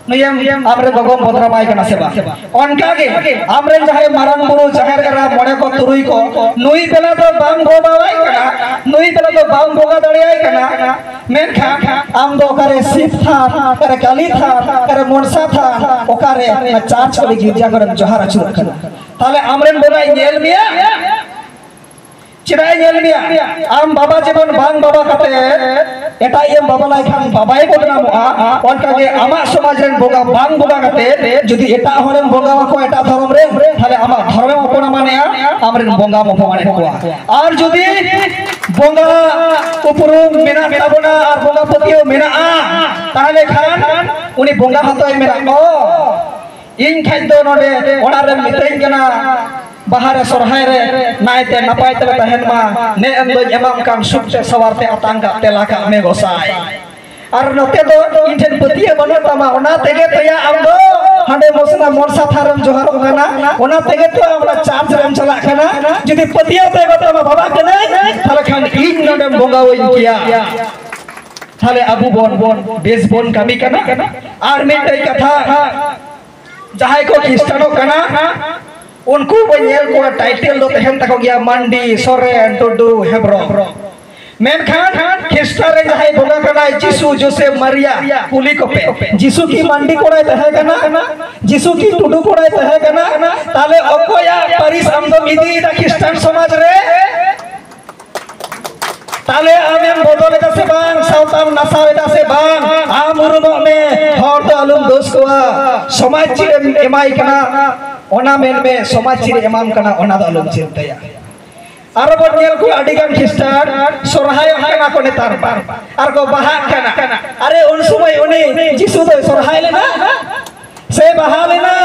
ᱱᱩᱭᱮᱢ ᱟᱢᱨᱮᱱ ᱜᱚᱜᱚᱢ ᱵᱚᱫᱱᱟᱢᱟᱭ ᱠᱟᱱᱟ ᱥᱮ ᱵᱟᱝ? ᱚᱱᱠᱟᱜᱮ ᱟᱢᱨᱮᱱ ᱡᱟᱦᱟᱸᱭ ᱢᱟᱨᱟᱝ ᱵᱩᱨᱩ, ᱡᱟᱦᱮᱨ ᱮᱨᱟ, ᱢᱚᱬᱮ ᱠᱚ, ᱛᱩᱨᱩᱭ ᱠᱚ, ᱱᱩᱭ ᱵᱮᱞᱟ ᱫᱚ ᱵᱟᱢ ᱵᱚᱸᱜᱟᱣᱟᱭ ᱠᱟᱱᱟ, ᱱᱩᱭ ᱵᱮᱞᱟ ᱫᱚ ᱵᱟᱢ ᱵᱚᱸᱜᱟ ᱫᱟᱲᱮᱭᱟᱭ ᱠᱟᱱᱟ, ᱢᱮᱱᱠᱷᱟᱱ ᱟᱢ ᱫᱚ ᱚᱠᱟᱨᱮ ᱥᱤᱵ ᱛᱷᱟᱱ, ᱚᱠᱟᱨᱮ ᱠᱟᱹᱞᱤ ᱛᱷᱟᱱ, ᱚᱠᱟᱨᱮ ᱢᱚᱱᱥᱟ ᱛᱷᱟᱱ, ᱚᱠᱟᱨᱮ ᱚᱱᱟ ᱪᱟᱨᱪ ᱠᱚᱨᱮ, ᱜᱤᱨᱡᱟ ᱠᱚᱨᱮᱢ ᱡᱚᱦᱟᱨ ᱟᱹᱪᱩᱨᱚᱜ ᱠᱟᱱᱟ? ᱛᱟᱦᱞᱮ ᱟᱢᱨᱮᱱ ᱵᱚᱸᱜᱟᱭ ᱧᱮᱞ ᱢᱮᱭᱟ? ᱪᱮᱫᱟᱜ ᱮ ᱧᱮᱞ ᱢᱮᱭᱟ? ᱟᱢ ᱵᱟᱵᱟ ᱡᱮᱢᱚᱱ ᱵᱟᱝ ᱵᱟᱵᱟ ᱠᱟᱛᱮ ᱮᱴᱟᱜ ᱮᱢ ᱵᱟᱵᱟ ᱞᱟᱭ ᱠᱷᱟᱱ ᱵᱟᱵᱟᱭ ᱵᱚᱫᱱᱟᱢᱚᱜᱼᱟ, ᱚᱱᱠᱟᱜᱮ ᱟᱢᱟᱜ ᱥᱚᱢᱟᱡᱽ ᱨᱮᱱ ᱵᱚᱸᱜᱟ ᱵᱟᱝ ᱵᱚᱸᱜᱟ ᱠᱟᱛᱮ ᱡᱩᱫᱤ ᱮᱴᱟᱜ ᱦᱚᱲᱮᱢ ᱵᱚᱸᱜᱟ ᱟᱠᱚᱣᱟ ᱮᱴᱟᱜ ᱫᱷᱚᱨᱚᱢ ᱨᱮ, ᱛᱟᱦᱞᱮ ᱟᱢᱟᱜ ᱫᱷᱚᱨᱚᱢᱮᱢ ᱚᱯᱚᱢᱟᱱᱮᱜᱼᱟ, ᱟᱢᱨᱮᱱ ᱵᱚᱸᱜᱟᱢ ᱚᱯᱚᱢᱟᱱᱮᱫ ᱠᱚᱣᱟ᱾ ᱟᱨ ᱡᱩᱫᱤ ᱵᱚᱸᱜᱟ ᱩᱯᱨᱩᱢ ᱢᱮᱱᱟᱜ ᱛᱟᱵᱚᱱᱟ ᱟᱨ ᱵᱚᱸᱜᱟ ᱯᱟᱹᱛᱭᱟᱹᱣ ᱢᱮᱱᱟᱜᱼᱟ, ᱛᱟᱦᱞᱮ ᱠᱷᱟᱱ ᱩᱱᱤ ᱵᱚᱸᱜᱟ ᱦᱚᱸᱛᱚᱭ ᱢᱮᱱᱟ, ᱚ, ᱤᱧ ᱠᱷᱟᱡ ᱫᱚ ᱱᱚᱰᱮ ᱚᱲᱟᱜ ᱨᱮᱢ ᱢᱤᱛᱟᱹᱧ ᱠᱟᱱᱟ, ᱵᱟᱦᱟ ᱨᱮ ᱥᱚᱨᱦᱟᱭ ᱨᱮ ᱱᱟᱭᱛᱮ ᱱᱟᱯᱟᱭ ᱛᱮᱞᱮ ᱛᱟᱦᱮᱱ ᱢᱟ, ᱱᱮ ᱮᱢ ᱫᱚᱧ ᱮᱢᱟᱢ ᱠᱟᱱ ᱥᱩᱠ ᱛᱮ ᱥᱟᱶᱟᱨ ᱛᱮ ᱟᱛᱟᱝ ᱠᱟᱜ ᱛᱮᱞᱟ ᱠᱟᱜ ᱢᱮ ᱜᱚᱸᱥᱟᱭ᱾ ᱟᱨ ᱱᱚᱛᱮ ᱫᱚ ᱤᱧ ᱴᱷᱮᱱ ᱯᱟᱹᱛᱭᱟᱹᱣ ᱵᱟᱹᱱᱩᱜ ᱛᱟᱢᱟ, ᱚᱱᱟ ᱛᱮᱜᱮ ᱛᱚᱭᱟ ᱟᱢ ᱫᱚ ᱦᱟᱸᱰᱮ ᱢᱚᱥᱞᱟ ᱢᱚᱱᱥᱟ ᱛᱷᱟᱱ ᱨᱮᱢ ᱡᱚᱦᱟᱨᱚᱜ ᱠᱟᱱᱟ, ᱚᱱᱟ ᱛᱮᱜᱮ ᱛᱚ ᱟᱢ ᱚᱱᱟ ᱪᱟᱨᱪ ᱨᱮᱢ ᱪᱟᱞᱟᱜ ᱠᱟᱱᱟ᱾ ᱡᱩᱫᱤ ᱯᱟᱹᱛᱭᱟᱹᱣ ᱛᱟᱦᱮᱸ ᱠᱚᱜ ᱛᱟᱢᱟ ᱵᱟᱵᱟ ᱠᱟᱹᱱᱟᱹᱧ, ᱛᱟᱦᱞᱮ ᱠᱷᱟᱱ ᱤᱧ ᱱᱚᱰᱮᱢ ᱵᱚᱸᱜᱟᱣᱟᱹᱧ ᱠᱮᱭᱟ᱾ ᱛᱟᱦᱞᱮ ᱟᱵᱚ ᱵᱚᱱ ᱵᱮᱥ ᱵᱚᱱ ᱠᱟᱹᱢᱤ ᱠᱟᱱᱟ᱾ ᱟᱨ ᱢᱤᱫᱴᱮᱡ ᱠᱟᱛᱷᱟ, ᱡᱟᱦᱟᱸᱭ ᱠᱚ ᱠᱷᱨᱤᱥᱴᱟᱱᱚᱜ ᱠᱟᱱᱟ, ᱩᱱᱠᱩ ᱵᱚᱱ ᱧᱮᱞ ᱠᱚᱣᱟ, ᱴᱟᱭᱴᱮᱞ ᱫᱚ ᱛᱟᱦᱮᱱ ᱛᱟᱠᱚ ᱜᱮᱭᱟ, ᱢᱟᱱᱰᱤ, ᱥᱚᱨᱮᱱ, ᱴᱩᱰᱩ, ᱦᱮᱢᱵᱨᱚᱢ᱾ ᱢᱮᱱᱠᱷᱟᱱ ᱠᱷᱨᱤᱥᱴᱟᱱ ᱨᱮ ᱡᱟᱦᱟᱸᱭ ᱵᱚᱸᱜᱟ ᱠᱟᱱᱟᱭ, ᱡᱤᱥᱩ, ᱡᱳᱥᱮᱯ, ᱢᱟᱨᱤᱭᱟ, ᱠᱩᱞᱤ ᱠᱚᱯᱮ, ᱡᱤᱥᱩ ᱠᱤ ᱢᱟᱱᱰᱤ ᱠᱚᱲᱟᱭ ᱛᱟᱦᱮᱸ ᱠᱟᱱᱟ? ᱡᱤᱥᱩ ᱠᱤ ᱴᱩᱰᱩ ᱠᱚᱲᱟᱭ ᱛᱟᱦᱮᱸ ᱠᱟᱱᱟ? ᱛᱟᱦᱞᱮ ᱚᱠᱚᱭᱟᱜ ᱯᱟᱹᱨᱤᱥ ᱟᱢ ᱫᱚᱢ ᱤᱫᱤᱭᱮᱫᱟ ᱠᱷᱨᱤᱥᱴᱟᱱ ᱥᱚᱢᱟᱡᱽ ᱨᱮ? ᱛᱟᱦᱞᱮ ᱟᱢᱮᱢ ᱵᱚᱫᱚᱞ ᱮᱫᱟ ᱥᱮ ᱵᱟᱝ? ᱥᱟᱶᱛᱟᱢ ᱱᱟᱥᱟᱣ ᱮᱫᱟ ᱥᱮ ᱵᱟᱝ? ᱟᱢ ᱩᱨᱩᱢᱚᱜ ᱢᱮ, ᱦᱚᱲ ᱫᱚ ᱟᱞᱚᱢ ᱫᱳᱥ ᱠᱚᱣᱟ᱾ ᱥᱚᱢᱟᱡᱽ ᱪᱮᱫ ᱮᱢ ᱮᱢᱟᱭ ᱠᱟᱱᱟ, ᱚᱱᱟ ᱢᱮᱱ ᱢᱮ᱾ ᱥᱚᱢᱟᱡᱽ ᱪᱮᱫ ᱮ ᱮᱢᱟᱢ ᱠᱟᱱᱟ, ᱚᱱᱟ ᱫᱚ ᱟᱞᱚᱢ ᱪᱤᱱᱛᱟᱹᱭᱟ᱾ ᱟᱨᱚ ᱵᱚᱱ ᱧᱮᱞ ᱠᱚᱣᱟ, ᱟᱹᱰᱤ ᱜᱟᱱ ᱠᱷᱨᱤᱥᱴᱟᱱ ᱥᱚᱨᱦᱟᱭᱚᱜ ᱠᱟᱱᱟ ᱠᱚ ᱱᱮᱛᱟᱨ ᱢᱟ, ᱟᱨ ᱠᱚ ᱵᱟᱦᱟᱜ ᱠᱟᱱᱟ᱾ ᱟᱨᱮ, ᱩᱱ ᱥᱚᱢᱚᱭ ᱩᱱᱤ ᱡᱤᱥᱩ ᱫᱚᱭ ᱥᱚᱨᱦᱟᱭ ᱞᱮᱱᱟ ᱥᱮ ᱵᱟᱦᱟ ᱞᱮᱱᱟ?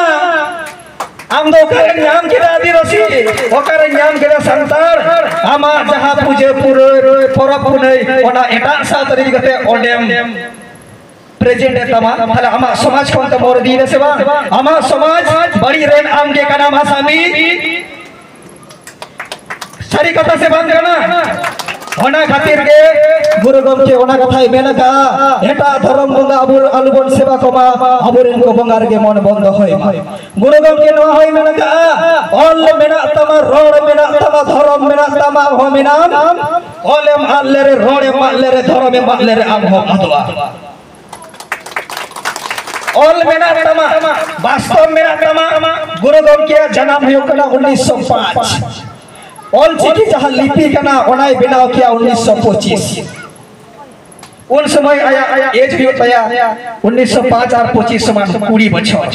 ᱟᱢ ᱫᱚ ᱚᱠᱟᱨᱮᱢ ᱧᱟᱢ ᱠᱮᱫᱟ ᱟᱹᱫᱤᱵᱟᱹᱥᱤ? ᱚᱠᱟᱨᱮᱢ ᱧᱟᱢ ᱠᱮᱫᱟ ᱥᱟᱱᱛᱟᱲ? ᱟᱢᱟᱜ ᱡᱟᱦᱟᱸ ᱯᱩᱡᱟᱹ ᱯᱩᱨᱟᱹ, ᱯᱚᱨᱚᱵᱽ ᱯᱩᱱᱟᱹᱭ, ᱚᱱᱟ ᱮᱴᱟᱜ ᱥᱟᱶᱛᱟ ᱤᱫᱤ ᱠᱟᱛᱮ ᱚᱸᱰᱮᱢ ᱯᱨᱮᱡᱮᱱᱴ ᱮᱫ ᱛᱟᱢᱟ, ᱛᱟᱦᱞᱮ ᱟᱢᱟᱜ ᱥᱚᱢᱟᱡᱽ ᱠᱷᱚᱱ ᱛᱮᱢ ᱚᱨ ᱤᱫᱤᱭᱮᱫᱟ ᱥᱮ ᱵᱟᱝ? ᱟᱢᱟᱜ ᱥᱚᱢᱟᱡᱽ ᱵᱟᱹᱲᱤᱡ ᱨᱮᱱ ᱟᱢ ᱜᱮ ᱠᱟᱱᱟᱢ ᱟᱥᱟᱢᱤ᱾ ᱥᱟᱹᱨᱤ ᱠᱟᱛᱷᱟ ᱥᱮ ᱵᱟᱝ ᱠᱟᱱᱟ? ᱚᱱᱟ ᱠᱷᱟᱹᱛᱤᱨ ᱜᱮ ᱜᱩᱨᱩ ᱜᱚᱢᱠᱮ ᱚᱱᱟ ᱠᱟᱛᱷᱟᱭ ᱢᱮᱱ ᱟᱠᱟᱫᱼᱟ, ᱮᱴᱟᱜ ᱫᱷᱚᱨᱚᱢ ᱵᱚᱸᱜᱟ ᱟᱵᱚ ᱟᱞᱚᱵᱚᱱ ᱥᱮᱵᱟ ᱠᱚᱢᱟ, ᱟᱵᱚᱨᱮᱱ ᱠᱚ ᱵᱚᱸᱜᱟ ᱨᱮᱜᱮ ᱢᱚᱱ ᱵᱚᱱ ᱫᱚᱦᱚᱭ ᱢᱟ᱾ ᱜᱩᱨᱩ ᱜᱚᱢᱠᱮ ᱱᱚᱣᱟ ᱦᱚᱸᱭ ᱢᱮᱱ ᱟᱠᱟᱫᱼᱟ, ᱚᱞ ᱢᱮᱱᱟᱜ ᱛᱟᱢᱟ, ᱨᱚᱲ ᱢᱮᱱᱟᱜ ᱛᱟᱢᱟ, ᱫᱷᱚᱨᱚᱢ ᱢᱮᱱᱟᱜ ᱛᱟᱢᱟ, ᱟᱢ ᱦᱚᱸ ᱢᱮᱱᱟᱢ᱾ ᱚᱞᱮᱢ ᱟᱫ ᱞᱮᱨᱮ, ᱨᱚᱲᱮᱢ ᱟᱫ ᱞᱮᱨᱮ, ᱫᱷᱚᱨᱚᱢᱮᱢ ᱟᱫ ᱞᱮᱨᱮ, ᱟᱢ ᱦᱚᱸᱢ ᱟᱫᱚᱜᱼᱟ᱾ ᱚᱞ ᱢᱮᱱᱟᱜ ᱛᱟᱢᱟ, ᱵᱟᱥᱛᱚᱵ ᱢᱮᱱᱟᱜ ᱛᱟᱢᱟ᱾ ᱜᱩᱨᱩ ᱜᱚᱢᱠᱮᱭᱟᱜ ᱡᱟᱱᱟᱢ ᱦᱩᱭᱩᱜ ᱠᱟᱱᱟ ᱩᱱᱤᱥᱥᱚ ᱯᱟᱸᱪ᱾ ᱚᱞ ᱪᱤᱠᱤ ᱡᱟᱦᱟᱸ ᱞᱤᱯᱤ ᱠᱟᱱᱟ, ᱚᱱᱟᱭ ᱵᱮᱱᱟᱣ ᱠᱮᱭᱟ ᱩᱱᱤᱥᱥᱚ ᱯᱚᱸᱪᱤᱥ᱾ ᱩᱱ ᱥᱚᱢᱚᱭ ᱟᱭᱟᱜ ᱮᱡᱽ ᱦᱩᱭᱩᱜ ᱛᱟᱭᱟ ᱩᱱᱤᱥᱥᱚ ᱯᱟᱸᱪ ᱟᱨ ᱯᱚᱸᱪᱤᱥ ᱥᱚᱢᱟᱱ ᱠᱩᱲᱤ ᱵᱚᱪᱷᱚᱨ᱾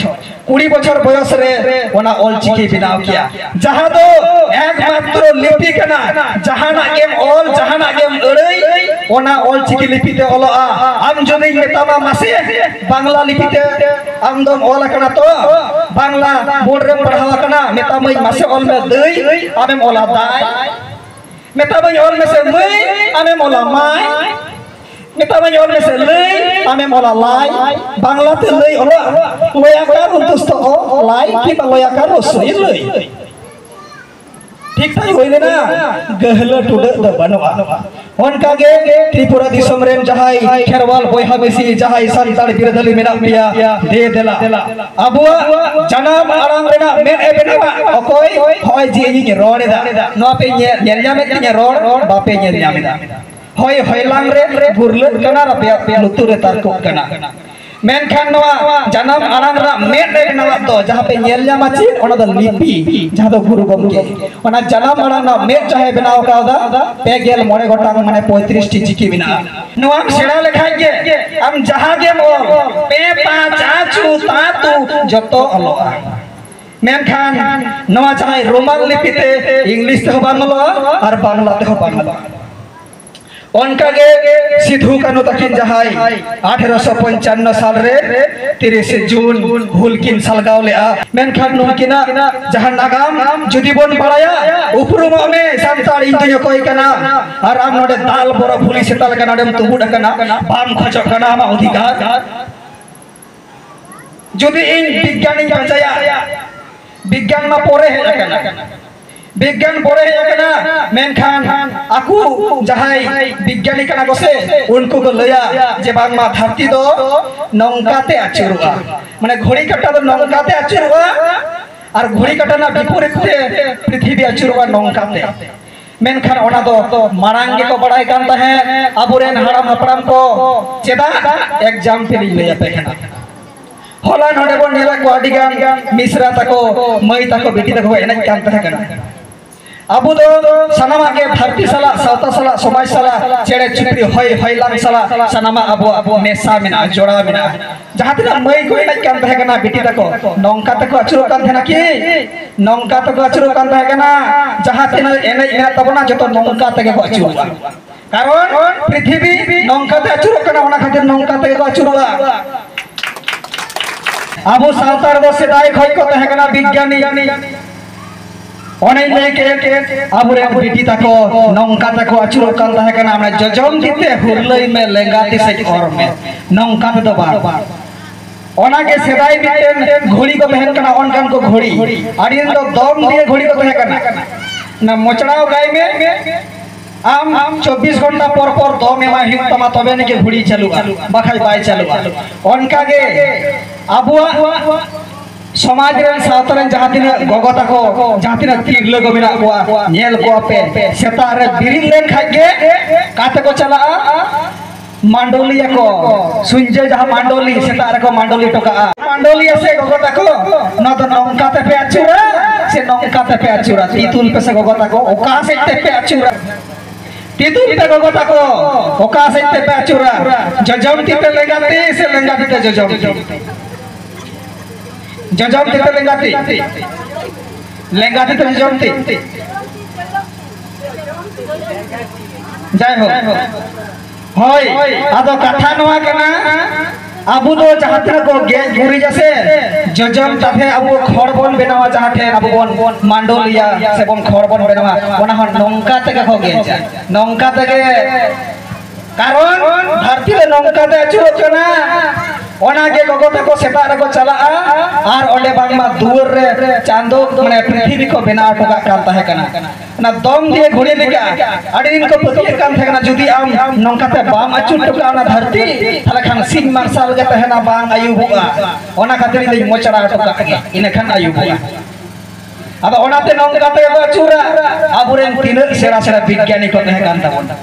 ᱠᱩᱲᱤ ᱵᱚᱪᱷᱚᱨ ᱵᱚᱭᱚᱥ ᱨᱮ ᱚᱱᱟ ᱚᱞ ᱪᱤᱠᱤ ᱵᱮᱱᱟᱣ ᱠᱮᱭᱟ, ᱡᱟᱦᱟᱸ ᱫᱚ ᱮᱠᱢᱟᱛᱨᱚ ᱞᱤᱯᱤ ᱠᱟᱱᱟ᱾ ᱡᱟᱦᱟᱱᱟᱜ ᱜᱮᱢ ᱚᱞ, ᱡᱟᱦᱟᱱᱟᱜ ᱜᱮᱢ ᱟᱹᱲᱟᱹᱭ, ᱚᱱᱟ ᱚᱞ ᱪᱤᱠᱤ ᱞᱤᱯᱤ ᱛᱮ ᱚᱞᱚᱜᱼᱟ᱾ ᱟᱢ ᱡᱩᱫᱤᱧ ᱢᱮᱛᱟᱢᱟ, "ᱢᱟᱥᱮ ᱵᱟᱝᱞᱟ ᱞᱤᱯᱤ ᱛᱮ ᱟᱢ ᱫᱚᱢ ᱚᱞ ᱟᱠᱟᱱᱟ ᱛᱚ, ᱵᱟᱝᱞᱟ ᱵᱳᱨᱰ ᱨᱮᱢ ᱯᱟᱲᱦᱟᱣ ᱟᱠᱟᱱᱟ, ᱢᱮᱛᱟᱢᱟᱹᱧ ᱢᱟᱥᱮ ᱚᱞ ᱢᱮ ᱫᱟᱹᱭ", ᱟᱢᱮᱢ ᱚᱞᱟ ᱫᱟᱭ᱾ ᱢᱮᱛᱟᱢᱟᱹᱧ ᱚᱞ ᱢᱮᱥᱮ ᱢᱟᱹᱭ, ᱟᱢᱮᱢ ᱚᱞᱟ ᱢᱟᱭ᱾ ᱢᱮᱛᱟᱢᱟᱹᱧ ᱚᱞ ᱢᱮᱥᱮ ᱞᱟᱹᱭ, ᱟᱢᱮᱢ ᱚᱞᱟ ᱞᱟᱭ᱾ ᱵᱟᱝᱞᱟ ᱛᱮ ᱞᱟᱹᱭ ᱚᱞᱚᱜ, ᱞᱚᱭᱟᱠᱟᱨ ᱩᱱᱛᱩᱥᱛᱚ ᱚ ᱞᱟᱭ, ᱠᱤ ᱵᱟ ᱞᱚᱭᱟᱠᱟᱨ ᱨᱚᱥᱚᱭ ᱞᱟᱹᱭ᱾ ᱴᱷᱤᱠ ᱴᱷᱟᱠ ᱦᱩᱭ ᱞᱮᱱᱟ, ᱜᱟᱹᱦᱞᱟᱹ ᱴᱩᱰᱟᱹᱜ ᱫᱚ ᱵᱟᱹᱱᱩᱜᱼᱟ᱾ ᱚᱱᱠᱟᱜᱮ ᱛᱨᱤᱯᱩᱨᱟ ᱫᱤᱥᱚᱢ ᱨᱮᱱ ᱡᱟᱦᱟᱸᱭ ᱠᱷᱮᱨᱣᱟᱞ ᱵᱚᱭᱦᱟ ᱢᱤᱥᱤ, ᱡᱟᱦᱟᱸᱭ ᱥᱟᱱᱛᱟᱲ ᱵᱤᱨᱟᱹᱫᱟᱹᱞᱤ ᱢᱮᱱᱟᱜ ᱯᱮᱭᱟ, ᱫᱮ ᱫᱮᱞᱟ ᱟᱵᱚᱣᱟᱜ ᱡᱟᱱᱟᱢ ᱟᱲᱟᱝ ᱨᱮᱱᱟᱜ ᱢᱮᱫ ᱮ ᱵᱮᱱᱟᱣᱟ᱾ ᱚᱠᱚᱭ? ᱦᱚᱸᱜᱼᱚᱭ ᱡᱮ ᱤᱧᱤᱧ ᱨᱚᱲ ᱮᱫᱟ, ᱱᱚᱣᱟ ᱯᱮ ᱧᱮᱞ, ᱧᱮᱞ ᱧᱟᱢᱮᱫ ᱛᱤᱧᱟ ᱨᱚᱲ? ᱵᱟᱯᱮ ᱧᱮᱞ ᱧᱟᱢ ᱮᱫᱟ᱾ ᱦᱚᱭ ᱦᱚᱭᱞᱟᱝ ᱨᱮ ᱜᱩᱨᱞᱟᱹᱜ ᱠᱟᱱᱟ ᱟᱨ ᱟᱯᱮᱭᱟᱜ ᱞᱩᱛᱩᱨ ᱨᱮ ᱛᱟᱨᱠᱚᱜ ᱠᱟᱱᱟ᱾ ᱢᱮᱱᱠᱷᱟᱱ ᱱᱚᱣᱟ ᱡᱟᱱᱟᱢ ᱟᱲᱟᱝ ᱨᱮᱱᱟᱜ ᱢᱮᱫ ᱮ ᱵᱮᱱᱟᱣᱟᱜ ᱫᱚ, ᱡᱟᱦᱟᱸ ᱯᱮ ᱧᱮᱞ ᱧᱟᱢᱟ ᱪᱮᱫ, ᱚᱱᱟ ᱫᱚ ᱞᱤᱯᱤ, ᱡᱟᱦᱟᱸ ᱫᱚ ᱜᱩᱨᱩ ᱜᱚᱢᱠᱮ᱾ ᱚᱱᱟ ᱡᱟᱱᱟᱢ ᱟᱲᱟᱝ ᱨᱮᱱᱟᱜ ᱢᱮᱫ ᱡᱟᱦᱟᱸᱭ ᱵᱮᱱᱟᱣ ᱠᱟᱣᱫᱟ, ᱯᱮ ᱜᱮᱞ ᱢᱚᱬᱮ ᱜᱚᱴᱟᱝ, ᱢᱟᱱᱮ ᱯᱚᱸᱭᱛᱨᱤᱥ ᱴᱤ ᱪᱤᱠᱤ ᱢᱮᱱᱟᱜᱼᱟ᱾ ᱱᱚᱣᱟᱢ ᱥᱮᱬᱟ ᱞᱮᱠᱷᱟᱱ ᱜᱮ ᱟᱢ ᱡᱟᱦᱟᱸ ᱜᱮᱢ ᱚᱞ, ᱯᱮ ᱯᱟ ᱪᱟ ᱪᱩ ᱛᱟ ᱛᱩ, ᱡᱚᱛᱚ ᱚᱞᱚᱜᱼᱟ᱾ ᱢᱮᱱᱠᱷᱟᱱ ᱱᱚᱣᱟ ᱡᱟᱦᱟᱸᱭ ᱨᱳᱢᱟᱱ ᱞᱤᱯᱤ ᱛᱮ, ᱤᱝᱞᱤᱥ ᱛᱮᱦᱚᱸ ᱵᱟᱝ ᱚᱞᱚᱜᱼᱟ ᱟᱨ ᱵᱟᱝᱞᱟ ᱛᱮᱦᱚᱸ ᱵᱟᱝ ᱚᱞᱚᱜᱼᱟ᱾ ᱚᱱᱠᱟᱜᱮ ᱥᱤᱫᱷᱩ ᱠᱟᱹᱱᱦᱩ ᱛᱟᱹᱠᱤᱱ ᱡᱟᱦᱟᱸᱭ ᱟᱴᱷᱨᱚᱥᱚ ᱯᱚᱧᱪᱟᱱᱱᱚ ᱥᱟᱞ ᱨᱮ ᱛᱤᱨᱤᱥᱮ ᱡᱩᱱ ᱦᱩᱞ ᱠᱤᱱ ᱥᱟᱞᱜᱟᱣ ᱞᱮᱫᱼᱟ, ᱢᱮᱱᱠᱷᱟᱱ ᱱᱩᱠᱤᱱᱟᱜ ᱡᱟᱦᱟᱸ ᱱᱟᱜᱟᱢ ᱡᱩᱫᱤ ᱵᱚᱱ ᱵᱟᱲᱟᱭᱟ, ᱩᱯᱨᱩᱢᱚᱜ ᱢᱮ ᱥᱟᱱᱛᱟᱲ, ᱤᱧ ᱫᱩᱧ ᱚᱠᱚᱭ ᱠᱟᱱᱟ, ᱟᱨ ᱟᱢ ᱱᱚᱰᱮ ᱫᱟᱞ ᱵᱚᱨᱚ ᱵᱷᱩᱞᱤ ᱥᱮᱛᱟ ᱞᱮᱠᱟ ᱱᱚᱰᱮᱢ ᱛᱩᱵᱩᱫ ᱟᱠᱟᱱᱟ, ᱵᱟᱢ ᱠᱷᱚᱡᱚᱜ ᱠᱟᱱᱟ ᱟᱢᱟᱜ ᱚᱫᱷᱤᱠᱟᱨ? ᱡᱩᱫᱤ ᱤᱧ ᱵᱤᱜᱽᱜᱟᱱᱤᱧ ᱯᱟᱸᱡᱟᱭᱟ, ᱵᱤᱜᱽᱜᱟᱱ ᱢᱟ ᱯᱚᱨᱮ ᱦᱮᱡ ᱟᱠᱟᱱᱟ, ᱵᱤᱜᱽᱜᱟᱱ ᱯᱚᱨᱮ ᱦᱮᱡ ᱟᱠᱟᱱᱟ, ᱢᱮᱱᱠᱷᱟᱱ ᱟᱠᱚ ᱡᱟᱦᱟᱸᱭ ᱵᱤᱜᱽᱜᱟᱱᱤ ᱠᱟᱱᱟ ᱠᱚ ᱥᱮ, ᱩᱱᱠᱩ ᱠᱚ ᱞᱟᱹᱭᱟ ᱡᱮ ᱵᱟᱝᱢᱟ ᱫᱷᱟᱹᱨᱛᱤ ᱫᱚ ᱱᱚᱝᱠᱟ ᱛᱮ ᱟᱹᱪᱩᱨᱚᱜᱼᱟ, ᱢᱟᱱᱮ ᱜᱷᱚᱲᱤ ᱠᱟᱴᱟ ᱫᱚ ᱱᱚᱝᱠᱟ ᱛᱮ ᱟᱹᱪᱩᱨᱚᱜᱼᱟ ᱟᱨ ᱜᱷᱚᱲᱤ ᱠᱟᱴᱟ ᱨᱮᱱᱟᱜ ᱵᱤᱯᱚᱨᱤᱛ ᱛᱮ ᱯᱨᱤᱛᱷᱤᱵᱤ ᱟᱹᱪᱩᱨᱚᱜᱼᱟ ᱱᱚᱝᱠᱟ ᱛᱮ᱾ ᱢᱮᱱᱠᱷᱟᱱ ᱚᱱᱟ ᱫᱚ ᱢᱟᱲᱟᱝ ᱜᱮᱠᱚ ᱵᱟᱲᱟᱭ ᱠᱟᱱ ᱛᱟᱦᱮᱸᱫ ᱟᱵᱚᱨᱮᱱ ᱦᱟᱲᱟᱢ ᱦᱟᱯᱲᱟᱢ ᱠᱚ᱾ ᱪᱮᱫᱟᱜ? ᱮᱠᱡᱟᱢᱯᱮᱞ ᱤᱧ ᱞᱟᱹᱭ ᱟᱯᱮ ᱠᱟᱱᱟ᱾ ᱦᱚᱞᱟ ᱱᱚᱰᱮ ᱵᱚᱱ ᱧᱮᱞᱮᱫ ᱠᱚᱣᱟ, ᱟᱹᱰᱤ ᱜᱟᱱ ᱢᱤᱥᱨᱟ ᱛᱟᱠᱚ, ᱢᱟᱹᱭ ᱛᱟᱠᱚ, ᱵᱤᱴᱤ ᱛᱟᱠᱚ ᱠᱚ ᱮᱱᱮᱡ ᱠᱟᱱ ᱛᱟᱦᱮᱸ ᱠᱟᱱᱟ᱾ ᱟᱵᱚ ᱫᱚ ᱥᱟᱱᱟᱢᱟᱜ ᱜᱮ ᱫᱷᱟᱹᱨᱛᱤ ᱥᱟᱞᱟᱜ, ᱥᱟᱶᱛᱟ ᱥᱟᱞᱟᱜ, ᱥᱚᱢᱟᱡᱽ ᱥᱟᱞᱟᱜ, ᱪᱮᱬᱮ ᱪᱩᱯᱲᱤ, ᱦᱚᱭ ᱦᱚᱭᱞᱟᱝ ᱥᱟᱞᱟᱜ ᱥᱟᱱᱟᱢᱟᱜ ᱟᱵᱚᱣᱟᱜ ᱢᱮᱥᱟ ᱢᱮᱱᱟᱜᱼᱟ, ᱡᱚᱲᱟᱣ ᱢᱮᱱᱟᱜᱼᱟ᱾ ᱡᱟᱦᱟᱸ ᱛᱤᱱᱟᱹᱜ ᱢᱟᱹᱭ ᱠᱚ ᱮᱱᱮᱡ ᱠᱟᱱ ᱛᱟᱦᱮᱸ ᱠᱟᱱᱟ, ᱵᱤᱴᱤ ᱛᱟᱠᱚ ᱱᱚᱝᱠᱟ ᱛᱮᱠᱚ ᱟᱹᱪᱩᱨᱚᱜ ᱠᱟᱱ ᱛᱟᱦᱮᱸ ᱠᱟᱱᱟ ᱠᱤ? ᱱᱚᱝᱠᱟ ᱛᱮᱠᱚ ᱟᱹᱪᱩᱨᱚᱜ ᱠᱟᱱ ᱛᱟᱦᱮᱸ ᱠᱟᱱᱟ᱾ ᱡᱟᱦᱟᱸ ᱛᱤᱱᱟᱹᱜ ᱮᱱᱮᱡ ᱢᱮᱱᱟᱜ ᱛᱟᱵᱚᱱᱟ, ᱡᱚᱛᱚ ᱱᱚᱝᱠᱟ ᱛᱮᱜᱮ ᱠᱚ ᱟᱹᱪᱩᱨᱚᱜᱼᱟ᱾ ᱠᱟᱨᱚᱱ ᱯᱨᱤᱛᱷᱤᱵᱤ ᱱᱚᱝᱠᱟ ᱛᱮ ᱟᱹᱪᱩᱨᱚᱜ ᱠᱟᱱᱟ, ᱚᱱᱟ ᱠᱷᱟᱹᱛᱤᱨ ᱱᱚᱝᱠᱟ ᱛᱮᱜᱮ ᱠᱚ ᱟᱹᱪᱩᱨᱚᱜᱼᱟ᱾ ᱟᱵᱚ ᱥᱟᱶᱛᱟ ᱨᱮᱫᱚ ᱥᱮᱫᱟᱭ ᱠᱷᱚᱱ ᱠᱚ ᱛᱟᱦᱮᱸ ᱠᱟᱱᱟ ᱵᱤᱜᱽᱜᱟᱱᱤ᱾ ᱚᱱᱮᱧ ᱞᱟᱹᱭ ᱠᱮᱫ, ᱟᱵᱚᱨᱮᱱ ᱵᱤᱴᱤ ᱛᱟᱠᱚ ᱱᱚᱝᱠᱟ ᱛᱮᱠᱚ ᱟᱹᱪᱩᱨᱚᱜ ᱠᱟᱱ ᱛᱟᱦᱮᱸ ᱠᱟᱱᱟ, ᱚᱱᱟ ᱡᱚᱡᱚᱢ ᱛᱤ ᱛᱮ ᱦᱩᱨᱞᱟᱹᱭ ᱢᱮ, ᱞᱮᱸᱜᱟ ᱛᱤ ᱥᱮᱫ ᱚᱨ ᱢᱮ, ᱱᱚᱝᱠᱟ ᱛᱮᱫᱚ ᱵᱟᱝ᱾ ᱚᱱᱟᱜᱮ ᱥᱮᱫᱟᱭ ᱢᱤᱫᱴᱮᱱ ᱜᱷᱩᱲᱤ ᱠᱚ ᱛᱟᱦᱮᱸ ᱠᱟᱱᱟ, ᱚᱱᱠᱟᱱ ᱠᱚ ᱜᱷᱩᱲᱤ, ᱟᱹᱰᱤ ᱫᱤᱱ ᱫᱚ ᱫᱚᱢ ᱫᱤᱭᱮ ᱜᱷᱩᱲᱤ ᱠᱚ ᱛᱟᱦᱮᱸ ᱠᱟᱱᱟ᱾ ᱚᱱᱟ ᱢᱚᱪᱲᱟᱣ ᱠᱟᱭ ᱢᱮ, ᱟᱢ ᱪᱚᱵᱵᱤᱥ ᱜᱷᱚᱱᱴᱟ ᱯᱚᱨ ᱯᱚᱨ ᱫᱚᱢ ᱮᱢᱟᱭ ᱦᱩᱭᱩᱜ ᱛᱟᱢᱟ, ᱛᱚᱵᱮ ᱟᱹᱱᱤᱡ ᱜᱮ ᱜᱷᱩᱲᱤ ᱪᱟᱹᱞᱩᱜᱼᱟ, ᱵᱟᱠᱷᱟᱡ ᱵᱟᱭ ᱪᱟᱹᱞᱩᱜᱼᱟ᱾ ᱚᱱᱠᱟᱜᱮ ᱟᱵᱚᱣᱟᱜ ᱥᱚᱢᱟᱡᱽ ᱨᱮᱱ, ᱥᱟᱶᱛᱟ ᱨᱮᱱ ᱡᱟᱦᱟᱸ ᱛᱤᱱᱟᱹᱜ ᱜᱚᱜᱚ ᱛᱟᱠᱚ, ᱡᱟᱦᱟᱸ ᱛᱤᱱᱟᱹᱜ ᱛᱤᱨᱞᱟᱹ ᱠᱚ ᱢᱮᱱᱟᱜ ᱠᱚᱣᱟ, ᱧᱮᱞ ᱠᱚᱣᱟ ᱯᱮ, ᱥᱮᱛᱟᱜ ᱨᱮ ᱵᱮᱨᱮᱫ ᱞᱮᱱ ᱠᱷᱟᱡ ᱜᱮ ᱚᱠᱟ ᱛᱮᱠᱚ ᱪᱟᱞᱟᱜᱼᱟ? ᱢᱟᱰᱚᱞᱤᱭᱟᱹ ᱠᱚ᱾ ᱥᱩᱧᱡᱟᱹ ᱡᱟᱦᱟᱸ ᱢᱟᱰᱚᱞᱤ, ᱥᱮᱛᱟᱜ ᱨᱮᱠᱚ ᱢᱟᱰᱚᱞᱤ ᱦᱚᱴᱚ ᱠᱟᱜᱼᱟ᱾ ᱢᱟᱰᱚᱞᱤᱭᱟᱹ ᱥᱮ ᱜᱚᱜᱚ ᱛᱟᱠᱚ, ᱱᱚᱣᱟ ᱫᱚ ᱱᱚᱝᱠᱟ ᱛᱮᱯᱮ ᱟᱹᱪᱩᱨᱟ ᱥᱮ ᱱᱚᱝᱠᱟ ᱛᱮᱯᱮ ᱟᱹᱪᱩᱨᱟ? ᱛᱤ ᱛᱩᱞ ᱯᱮᱥᱮ ᱜᱚᱜᱚ ᱛᱟᱠᱚ, ᱚᱠᱟ ᱥᱮᱫ ᱛᱮᱯᱮ ᱟᱹᱪᱩᱨᱟ? ᱛᱤ ᱛᱩᱞ ᱯᱮ ᱜᱚᱜᱚ ᱛᱟᱠᱚ, ᱚᱠᱟ ᱥᱮᱫ ᱛᱮᱯᱮ ᱟᱹᱪᱩᱨᱟ? ᱡᱚᱡᱚᱢ ᱛᱤ ᱛᱮ ᱞᱮᱸᱜᱟ ᱛᱤ ᱥᱮ ᱞᱮᱸᱜᱟ ᱛᱤ ᱛᱮ ᱡᱚᱡᱚᱢ ᱛᱤ? ᱡᱚᱡᱚᱢ ᱛᱤ ᱛᱮ ᱞᱮᱸᱜᱟ ᱛᱤ, ᱞᱮᱸᱜᱟ ᱛᱤ ᱛᱮ ᱡᱚᱡᱚᱢ ᱛᱤ᱾ ᱡᱟᱭᱦᱳᱠ, ᱦᱳᱭ, ᱟᱫᱚ ᱠᱟᱛᱷᱟ ᱱᱚᱣᱟ ᱠᱟᱱᱟ, ᱟᱵᱚ ᱫᱚ ᱡᱟᱦᱟᱸ ᱛᱤᱱᱟᱹᱜ ᱠᱚ ᱜᱮᱡ ᱜᱩᱨᱤᱡᱟ ᱥᱮ, ᱡᱚᱡᱚᱢ ᱛᱟᱦᱮ ᱟᱵᱚ ᱠᱷᱚᱲ ᱵᱚᱱ ᱵᱮᱱᱟᱣᱟ, ᱡᱟᱦᱟᱸ ᱴᱷᱮᱱ ᱟᱵᱚ ᱵᱚᱱ ᱢᱟᱰᱚᱞᱤᱭᱟ ᱥᱮ ᱵᱚᱱ ᱠᱷᱚᱲ ᱵᱚᱱ ᱵᱮᱱᱟᱣᱟ, ᱚᱱᱟ ᱦᱚᱸ ᱱᱚᱝᱠᱟ ᱛᱮᱜᱮ ᱠᱚ ᱜᱮᱡᱟ, ᱱᱚᱝᱠᱟ ᱛᱮᱜᱮ᱾ ᱠᱟᱨᱚᱱ ᱫᱷᱟᱹᱨᱛᱤ ᱨᱮ ᱱᱚᱝᱠᱟ ᱛᱮ ᱟᱹᱪᱩᱨᱚᱜ ᱠᱟᱱᱟ᱾ ᱚᱱᱟ ᱜᱮ ᱜᱚᱜᱚ ᱛᱟᱠᱚ ᱥᱮᱛᱟᱜ ᱨᱮᱠᱚ ᱪᱟᱞᱟᱜᱼᱟ ᱟᱨ ᱚᱸᱰᱮ ᱵᱟᱝᱢᱟ ᱫᱩᱣᱟᱹᱨ ᱨᱮ ᱪᱟᱸᱫᱚ, ᱢᱟᱱᱮ ᱯᱨᱤᱛᱷᱤᱵᱤ ᱠᱚ ᱵᱮᱱᱟᱣ ᱦᱚᱴᱚ ᱠᱟᱜ ᱠᱟᱱ ᱛᱟᱦᱮᱸ ᱠᱟᱱᱟ᱾ ᱚᱱᱟ ᱫᱚᱝ ᱫᱤᱭᱮ ᱜᱷᱩᱲᱤ ᱞᱮᱠᱟ ᱟᱹᱰᱤ ᱫᱤᱱ ᱠᱚ ᱯᱟᱹᱛᱭᱟᱹᱜ ᱠᱟᱱ ᱛᱟᱦᱮᱸ ᱠᱟᱱᱟ, ᱡᱩᱫᱤ ᱟᱢ ᱱᱚᱝᱠᱟ ᱛᱮ ᱵᱟᱢ ᱟᱹᱪᱩᱨ ᱦᱚᱴᱚ ᱠᱟᱜᱼᱟ ᱚᱱᱟ ᱫᱷᱟᱹᱨᱛᱤ, ᱛᱟᱦᱚᱞᱮ ᱠᱷᱟᱱ ᱥᱤᱧ ᱢᱟᱨᱥᱟᱞ ᱜᱮ ᱛᱟᱦᱮᱱᱟ, ᱵᱟᱝ ᱟᱹᱭᱩᱵᱚᱜᱼᱟ᱾ ᱚᱱᱟ ᱠᱷᱟᱹᱛᱤᱨ ᱤᱧ ᱫᱚᱧ ᱢᱚᱪᱲᱟ ᱦᱚᱴᱚ ᱠᱟᱜ ᱜᱮ, ᱤᱱᱟᱹ ᱠᱷᱟᱱ ᱟᱹᱭᱩᱵᱚᱜᱼᱟ᱾ ᱟᱫᱚ ᱚᱱᱟᱛᱮ ᱱᱚᱝᱠᱟ ᱛᱮ ᱠᱚ ᱟᱹᱪᱩᱨᱟ᱾ ᱟᱵᱚᱨᱮᱱ ᱛᱤᱱᱟᱹᱜ ᱥᱮᱬᱟ ᱥᱮᱬᱟ ᱵᱤᱜᱽᱜᱟᱱᱤ ᱠᱚ ᱛᱟᱦᱮᱸ ᱠᱟᱱ ᱛᱟᱵᱚᱱᱟ᱾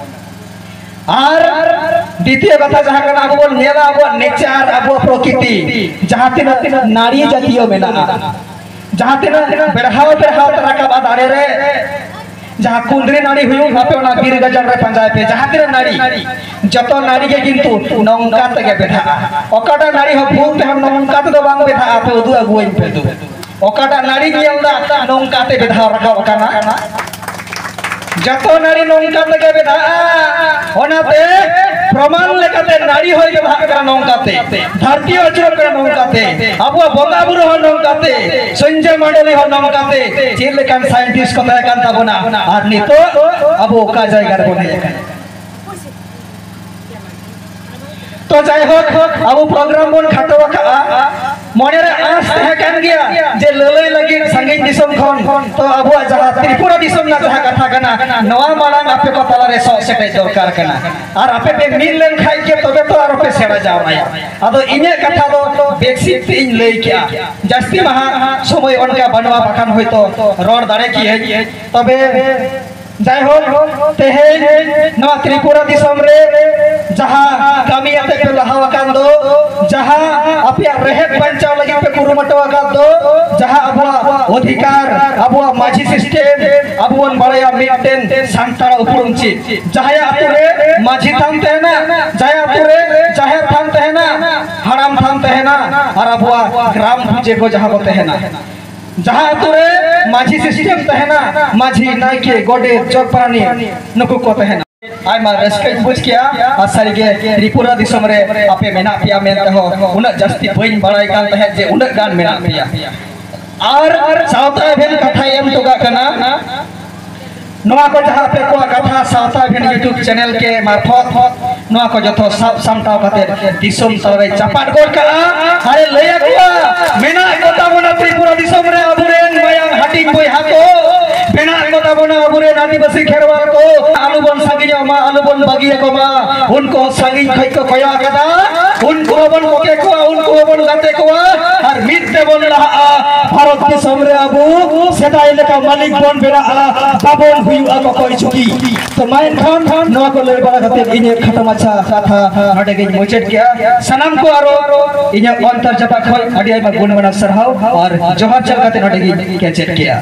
ᱟᱨ ᱫᱤᱛᱤᱭᱚ ᱠᱟᱛᱷᱟ ᱡᱟᱦᱟᱸ ᱠᱟᱱᱟ, ᱟᱵᱚ ᱵᱚᱱ ᱧᱮᱞᱟ ᱟᱵᱚᱣᱟᱜ ᱱᱮᱪᱟᱨ, ᱟᱵᱚᱣᱟᱜ ᱯᱨᱚᱠᱨᱤᱛᱤ, ᱡᱟᱦᱟᱸ ᱛᱤᱱᱟᱹᱜ ᱱᱟᱹᱲᱤ ᱡᱟᱛᱤᱭᱚ ᱢᱮᱱᱟᱜᱼᱟ, ᱡᱟᱦᱟᱸ ᱛᱤᱱᱟᱹᱜ ᱵᱮᱲᱦᱟᱣ ᱵᱮᱲᱦᱟᱣ ᱛᱮ ᱨᱟᱠᱟᱵᱼᱟ ᱫᱟᱨᱮ ᱨᱮ, ᱡᱟᱦᱟᱸ ᱠᱩᱸᱫᱽᱨᱤ ᱱᱟᱹᱲᱤ ᱦᱩᱭᱩᱜ, ᱟᱯᱮ ᱚᱱᱟ ᱵᱤᱨ ᱜᱟᱡᱟᱲ ᱨᱮ ᱯᱟᱸᱡᱟᱭ ᱯᱮ, ᱡᱟᱦᱟᱸ ᱛᱤᱱᱟᱹᱜ ᱱᱟᱹᱲᱤ, ᱡᱚᱛᱚ ᱱᱟᱹᱲᱤ ᱜᱮ ᱠᱤᱱᱛᱩ ᱱᱚᱝᱠᱟ ᱛᱮᱜᱮ ᱵᱮᱫᱷᱟᱜᱼᱟ᱾ ᱚᱠᱟᱴᱟᱜ ᱱᱟᱹᱲᱤ ᱦᱚᱸ ᱵᱷᱩᱞ ᱛᱮᱦᱚᱸ ᱱᱚᱝᱠᱟ ᱛᱮᱫᱚ ᱵᱟᱝ ᱵᱮᱫᱷᱟᱜᱼᱟ, ᱟᱯᱮ ᱩᱫᱩᱜ ᱟᱹᱜᱩᱣᱟᱹᱧ ᱯᱮ ᱫᱩ᱾ ᱚᱠᱟᱴᱟᱜ ᱱᱟᱹᱲᱤ ᱧᱮᱞ ᱫᱟ ᱱᱚᱝᱠᱟ ᱛᱮ ᱵᱮᱫᱷᱟᱣ ᱨᱟᱠᱟᱵ ᱟᱠᱟᱱᱟ, ᱡᱚᱛᱚ ᱱᱟᱹᱲᱤ ᱱᱚᱝᱠᱟ ᱛᱮᱜᱮ ᱵᱮᱫᱷᱟᱜᱼᱟ᱾ ᱚᱱᱟᱛᱮ ᱯᱨᱚᱢᱟᱱ ᱞᱮᱠᱟᱛᱮ ᱱᱟᱹᱲᱤ ᱦᱚᱸᱭ ᱵᱮᱫᱷᱟᱜ ᱠᱟᱱᱟ ᱱᱚᱝᱠᱟᱛᱮ, ᱫᱷᱟᱹᱨᱛᱤ ᱟᱹᱪᱩᱨᱚᱜ ᱠᱟᱱᱟ ᱱᱚᱝᱠᱟᱛᱮ, ᱟᱵᱚᱣᱟᱜ ᱵᱚᱸᱜᱟ ᱵᱩᱨᱩ ᱦᱚᱸ ᱱᱚᱝᱠᱟᱛᱮ, ᱥᱚᱧᱡᱚᱭ ᱢᱟᱱᱰᱚᱞᱤ ᱦᱚᱸ ᱱᱚᱝᱠᱟᱛᱮ᱾ ᱪᱮᱫ ᱞᱮᱠᱟᱱ ᱥᱟᱭᱮᱱᱴᱤᱥᱴ ᱠᱚ ᱛᱟᱦᱮᱸ ᱠᱟᱱ ᱛᱟᱵᱚᱱᱟ, ᱟᱨ ᱱᱤᱛᱚᱜ ᱟᱵᱚ ᱚᱠᱟ ᱡᱟᱭᱜᱟ ᱨᱮᱵᱚᱱ ᱦᱮᱡ ᱟᱠᱟᱱᱟ? ᱛᱚ ᱡᱟᱭᱦᱳᱠ, ᱟᱵᱚ ᱯᱨᱳᱜᱨᱟᱢ ᱵᱚᱱ ᱠᱷᱟᱴᱚ ᱟᱠᱟᱫᱼᱟ᱾ ᱢᱚᱱᱮᱨᱮ ᱟᱸᱥ ᱛᱟᱦᱮᱸ ᱠᱟᱱ ᱜᱮᱭᱟ ᱡᱮ ᱞᱟᱹᱞᱟᱹᱭ ᱞᱟᱹᱜᱤᱫ ᱥᱟᱺᱜᱤᱧ ᱫᱤᱥᱚᱢ ᱠᱷᱚᱱ, ᱛᱚ ᱟᱵᱚᱣᱟᱜ ᱡᱟᱦᱟᱸ ᱛᱨᱤᱯᱩᱨᱟ ᱫᱤᱥᱚᱢ ᱨᱮᱱᱟᱜ ᱡᱟᱦᱟᱸ ᱠᱟᱛᱷᱟ ᱠᱟᱱᱟ, ᱱᱚᱣᱟ ᱢᱟᱲᱟᱝ ᱟᱯᱮ ᱠᱚ ᱛᱟᱞᱟᱨᱮ ᱥᱚᱜ ᱥᱮᱴᱮᱡ ᱫᱚᱨᱠᱟᱨ ᱠᱟᱱᱟ᱾ ᱟᱨ ᱟᱯᱮ ᱯᱮ ᱢᱤᱫ ᱞᱮᱱᱠᱷᱟᱡ ᱜᱮ ᱛᱚᱵᱮ ᱛᱚ ᱟᱨᱚ ᱯᱮ ᱥᱮᱬᱟ ᱡᱟᱣᱨᱟᱭᱟ᱾ ᱟᱫᱚ ᱤᱧᱟᱹᱜ ᱠᱟᱛᱷᱟ ᱫᱚ ᱵᱮᱥᱤᱠ ᱛᱮ ᱤᱧ ᱞᱟᱹᱭ ᱠᱮᱜᱼᱟ, ᱡᱟᱹᱥᱛᱤ ᱢᱟᱦᱟ ᱥᱚᱢᱚᱭ ᱚᱱᱠᱟ ᱵᱟᱹᱱᱩᱜᱼᱟ, ᱵᱟᱠᱷᱟᱱ ᱦᱚᱭᱛᱳ ᱨᱚᱲ ᱫᱟᱲᱮ ᱠᱤᱭᱟᱹᱧ᱾ ᱛᱚᱵᱮ ᱡᱟᱭᱦᱳᱠ, ᱛᱮᱦᱮᱧ ᱱᱚᱣᱟ ᱛᱨᱤᱯᱩᱨᱟ ᱫᱤᱥᱚᱢ ᱨᱮ ᱡᱟᱦᱟᱸ ᱠᱟᱹᱢᱤ ᱟᱛᱮ ᱯᱮ ᱞᱟᱦᱟ ᱟᱠᱟᱱ ᱫᱚ, ᱡᱟᱦᱟᱸ ᱟᱯᱮᱭᱟᱜ ᱨᱮᱦᱮᱫ ᱵᱟᱧᱪᱟᱣ ᱞᱟᱹᱜᱤᱫ ᱯᱮ ᱠᱩᱨᱩᱢᱩᱴᱩ ᱟᱠᱟᱫ ᱫᱚ, ᱡᱟᱦᱟᱸ ᱟᱵᱚᱣᱟᱜ ᱚᱫᱷᱤᱠᱟᱨ, ᱟᱵᱚᱣᱟᱜ ᱢᱟᱹᱡᱷᱤ ᱥᱤᱥᱴᱮᱢ, ᱟᱵᱚ ᱵᱚᱱ ᱵᱟᱲᱟᱭᱟ ᱢᱤᱫᱴᱮᱱ ᱥᱟᱱᱛᱟᱲ ᱩᱯᱨᱩᱢ ᱪᱮᱫ, ᱡᱟᱦᱟᱸᱭᱟᱜ ᱟᱛᱳ ᱨᱮ ᱢᱟᱹᱡᱷᱤ ᱛᱷᱟᱱ ᱛᱟᱦᱮᱱᱟ, ᱡᱟᱦᱟᱸᱭᱟᱜ ᱟᱛᱳ ᱨᱮ ᱡᱟᱦᱮᱨ ᱛᱷᱟᱱ ᱛᱟᱦᱮᱱᱟ, ᱦᱟᱲᱟᱢ ᱛᱷᱟᱱ ᱛᱟᱦᱮᱱᱟ, ᱟᱨ ᱟᱵᱚᱣᱟᱜ ᱜᱨᱟᱢ ᱯᱩᱡᱟᱹ ᱠᱚ ᱡᱟᱦᱟᱸ ᱠᱚ ᱛᱟᱦᱮᱱᱟ, ᱡᱟᱦᱟᱸ ᱟᱛᱳ ᱨᱮ ᱢᱟᱹᱡᱷᱤ ᱥᱤᱥᱴᱮᱢ ᱛᱟᱦᱮᱱᱟ, ᱢᱟᱹᱡᱷᱤ, ᱱᱟᱭᱠᱮ, ᱜᱚᱰᱮᱛ, ᱡᱚᱜᱽ ᱯᱟᱨᱟᱱᱤᱠ, ᱱᱩᱠᱩ ᱠᱚ ᱛᱟᱦᱮᱱᱟ᱾ ᱟᱭᱢᱟ ᱨᱟᱹᱥᱠᱟᱹᱧ ᱵᱩᱡᱽ ᱠᱮᱜᱼᱟ᱾ ᱟᱨ ᱥᱟᱹᱨᱤᱜᱮ ᱛᱨᱤᱯᱩᱨᱟ ᱫᱤᱥᱚᱢ ᱨᱮ ᱟᱯᱮ ᱢᱮᱱᱟᱜ ᱯᱮᱭᱟ ᱢᱮᱱᱛᱮ ᱦᱚᱸ ᱩᱱᱟᱹᱜ ᱡᱟᱹᱥᱛᱤ ᱵᱟᱹᱧ ᱵᱟᱲᱟᱭ ᱠᱟᱱ ᱛᱟᱦᱮᱸᱫ ᱡᱮ ᱩᱱᱟᱹᱜ ᱜᱟᱱ ᱢᱮᱱᱟᱜ ᱯᱮᱭᱟ᱾ ᱟᱨ ᱥᱟᱶᱛᱟ ᱮᱵᱷᱮᱱ ᱠᱟᱛᱷᱟᱭ ᱮᱢ ᱦᱚᱴᱚ ᱠᱟᱜ ᱠᱟᱱᱟ, ᱱᱚᱣᱟ ᱠᱚ ᱡᱟᱦᱟᱸ ᱟᱯᱮ ᱠᱚᱣᱟᱜ ᱠᱟᱛᱷᱟ ᱥᱟᱶᱛᱟ ᱮᱵᱷᱮᱱ YouTube ᱪᱮᱱᱮᱞ ᱠᱮ ᱢᱟᱨᱯᱷᱚᱛ ᱱᱚᱣᱟ ᱠᱚ ᱡᱚᱛᱚ ᱥᱟᱵ ᱥᱟᱢᱴᱟᱣ ᱠᱟᱛᱮ ᱫᱤᱥᱚᱢ ᱛᱟᱞᱟᱨᱮ ᱪᱟᱯᱟᱫ ᱜᱚᱫ ᱠᱟᱜᱼᱟ᱾ ᱟᱨᱮ ᱞᱟᱹᱭ ᱟᱠᱚᱣᱟ, ᱢᱮᱱᱟᱜ ᱠᱚ ᱛᱟᱵᱚᱱᱟ ᱛᱨᱤᱯᱩᱨᱟ ᱫᱤᱥᱚᱢ ᱨᱮ ᱟᱵᱚᱨᱮᱱ ᱢᱟᱭᱟᱝ ᱦᱟᱹᱴᱤᱧ ᱵᱚᱭᱦᱟ ᱠᱚ, ᱢᱮᱱᱟᱜ ᱠᱚ ᱛᱟᱵᱚᱱᱟ ᱟᱵᱚᱨᱮᱱ ᱟᱹᱫᱤᱵᱟᱹᱥᱤ ᱠᱷᱮᱨᱣᱟᱞ ᱠᱚ᱾ ᱟᱞᱚ ᱵᱚᱱ ᱥᱟᱺᱜᱤᱧᱚᱜ ᱢᱟ, ᱟᱞᱚ ᱵᱚᱱ ᱵᱟᱹᱜᱤ ᱟᱠᱚ ᱢᱟ᱾ ᱩᱱᱠᱩ ᱦᱚᱸ ᱥᱟᱺᱜᱤᱧ ᱠᱷᱚᱱ ᱠᱚ ᱠᱚᱭᱚᱜ ᱟᱠᱟᱫᱟ, ᱩᱱᱠᱩ ᱦᱚᱸᱵᱚᱱ ᱠᱚᱠᱮ ᱠᱚᱣᱟ, ᱩᱱᱠᱩ ᱦᱚᱸᱵᱚᱱ ᱜᱟᱛᱮ ᱠᱚᱣᱟ᱾ ᱟᱨ ᱢᱤᱫ ᱵᱚᱱ ᱞᱟᱦᱟᱜᱼᱟ, ᱵᱷᱟᱨᱚᱛ ᱫᱤᱥᱚᱢ ᱨᱮ ᱟᱵᱚ ᱥᱮᱫᱟᱭ ᱞᱮᱠᱟ ᱢᱟᱹᱞᱤᱠ ᱵᱚᱱ ᱵᱮᱱᱟᱜᱼᱟ, ᱵᱟᱵᱚᱱ ᱦᱩᱭᱩᱜᱼᱟ ᱠᱚᱠᱚᱭ ᱪᱩᱠᱤ᱾ ᱛᱚ ᱢᱟ ᱮᱱᱠᱷᱟᱱ ᱱᱚᱣᱟ ᱠᱚ ᱞᱟᱹᱭ ᱵᱟᱲᱟ ᱠᱟᱛᱮ ᱤᱧᱟᱹᱜ ᱠᱷᱟᱴᱚ ᱢᱟᱪᱷᱟ ᱠᱟᱛᱷᱟ ᱱᱚᱰᱮ ᱜᱤᱧ ᱢᱩᱪᱟᱹᱫ ᱠᱮᱜᱼᱟ᱾ ᱥᱟᱱᱟᱢ ᱠᱚ ᱟᱨᱚ ᱤᱧᱟᱹᱜ ᱚᱱᱛᱚᱨ ᱡᱟᱯᱟᱜ ᱠᱷᱚᱱ ᱟᱹᱰᱤ ᱟᱭᱢᱟ ᱜᱩᱱ ᱢᱟᱱᱟᱣ ᱥᱟᱨᱦᱟᱣ ᱟᱨ ᱡᱚᱦᱟᱨ ᱪᱟᱞ ᱠᱟᱛᱮ ᱱᱚᱰᱮ ᱜᱤᱧ ᱠᱮᱪᱮᱫ ᱠᱮᱜᱼᱟ᱾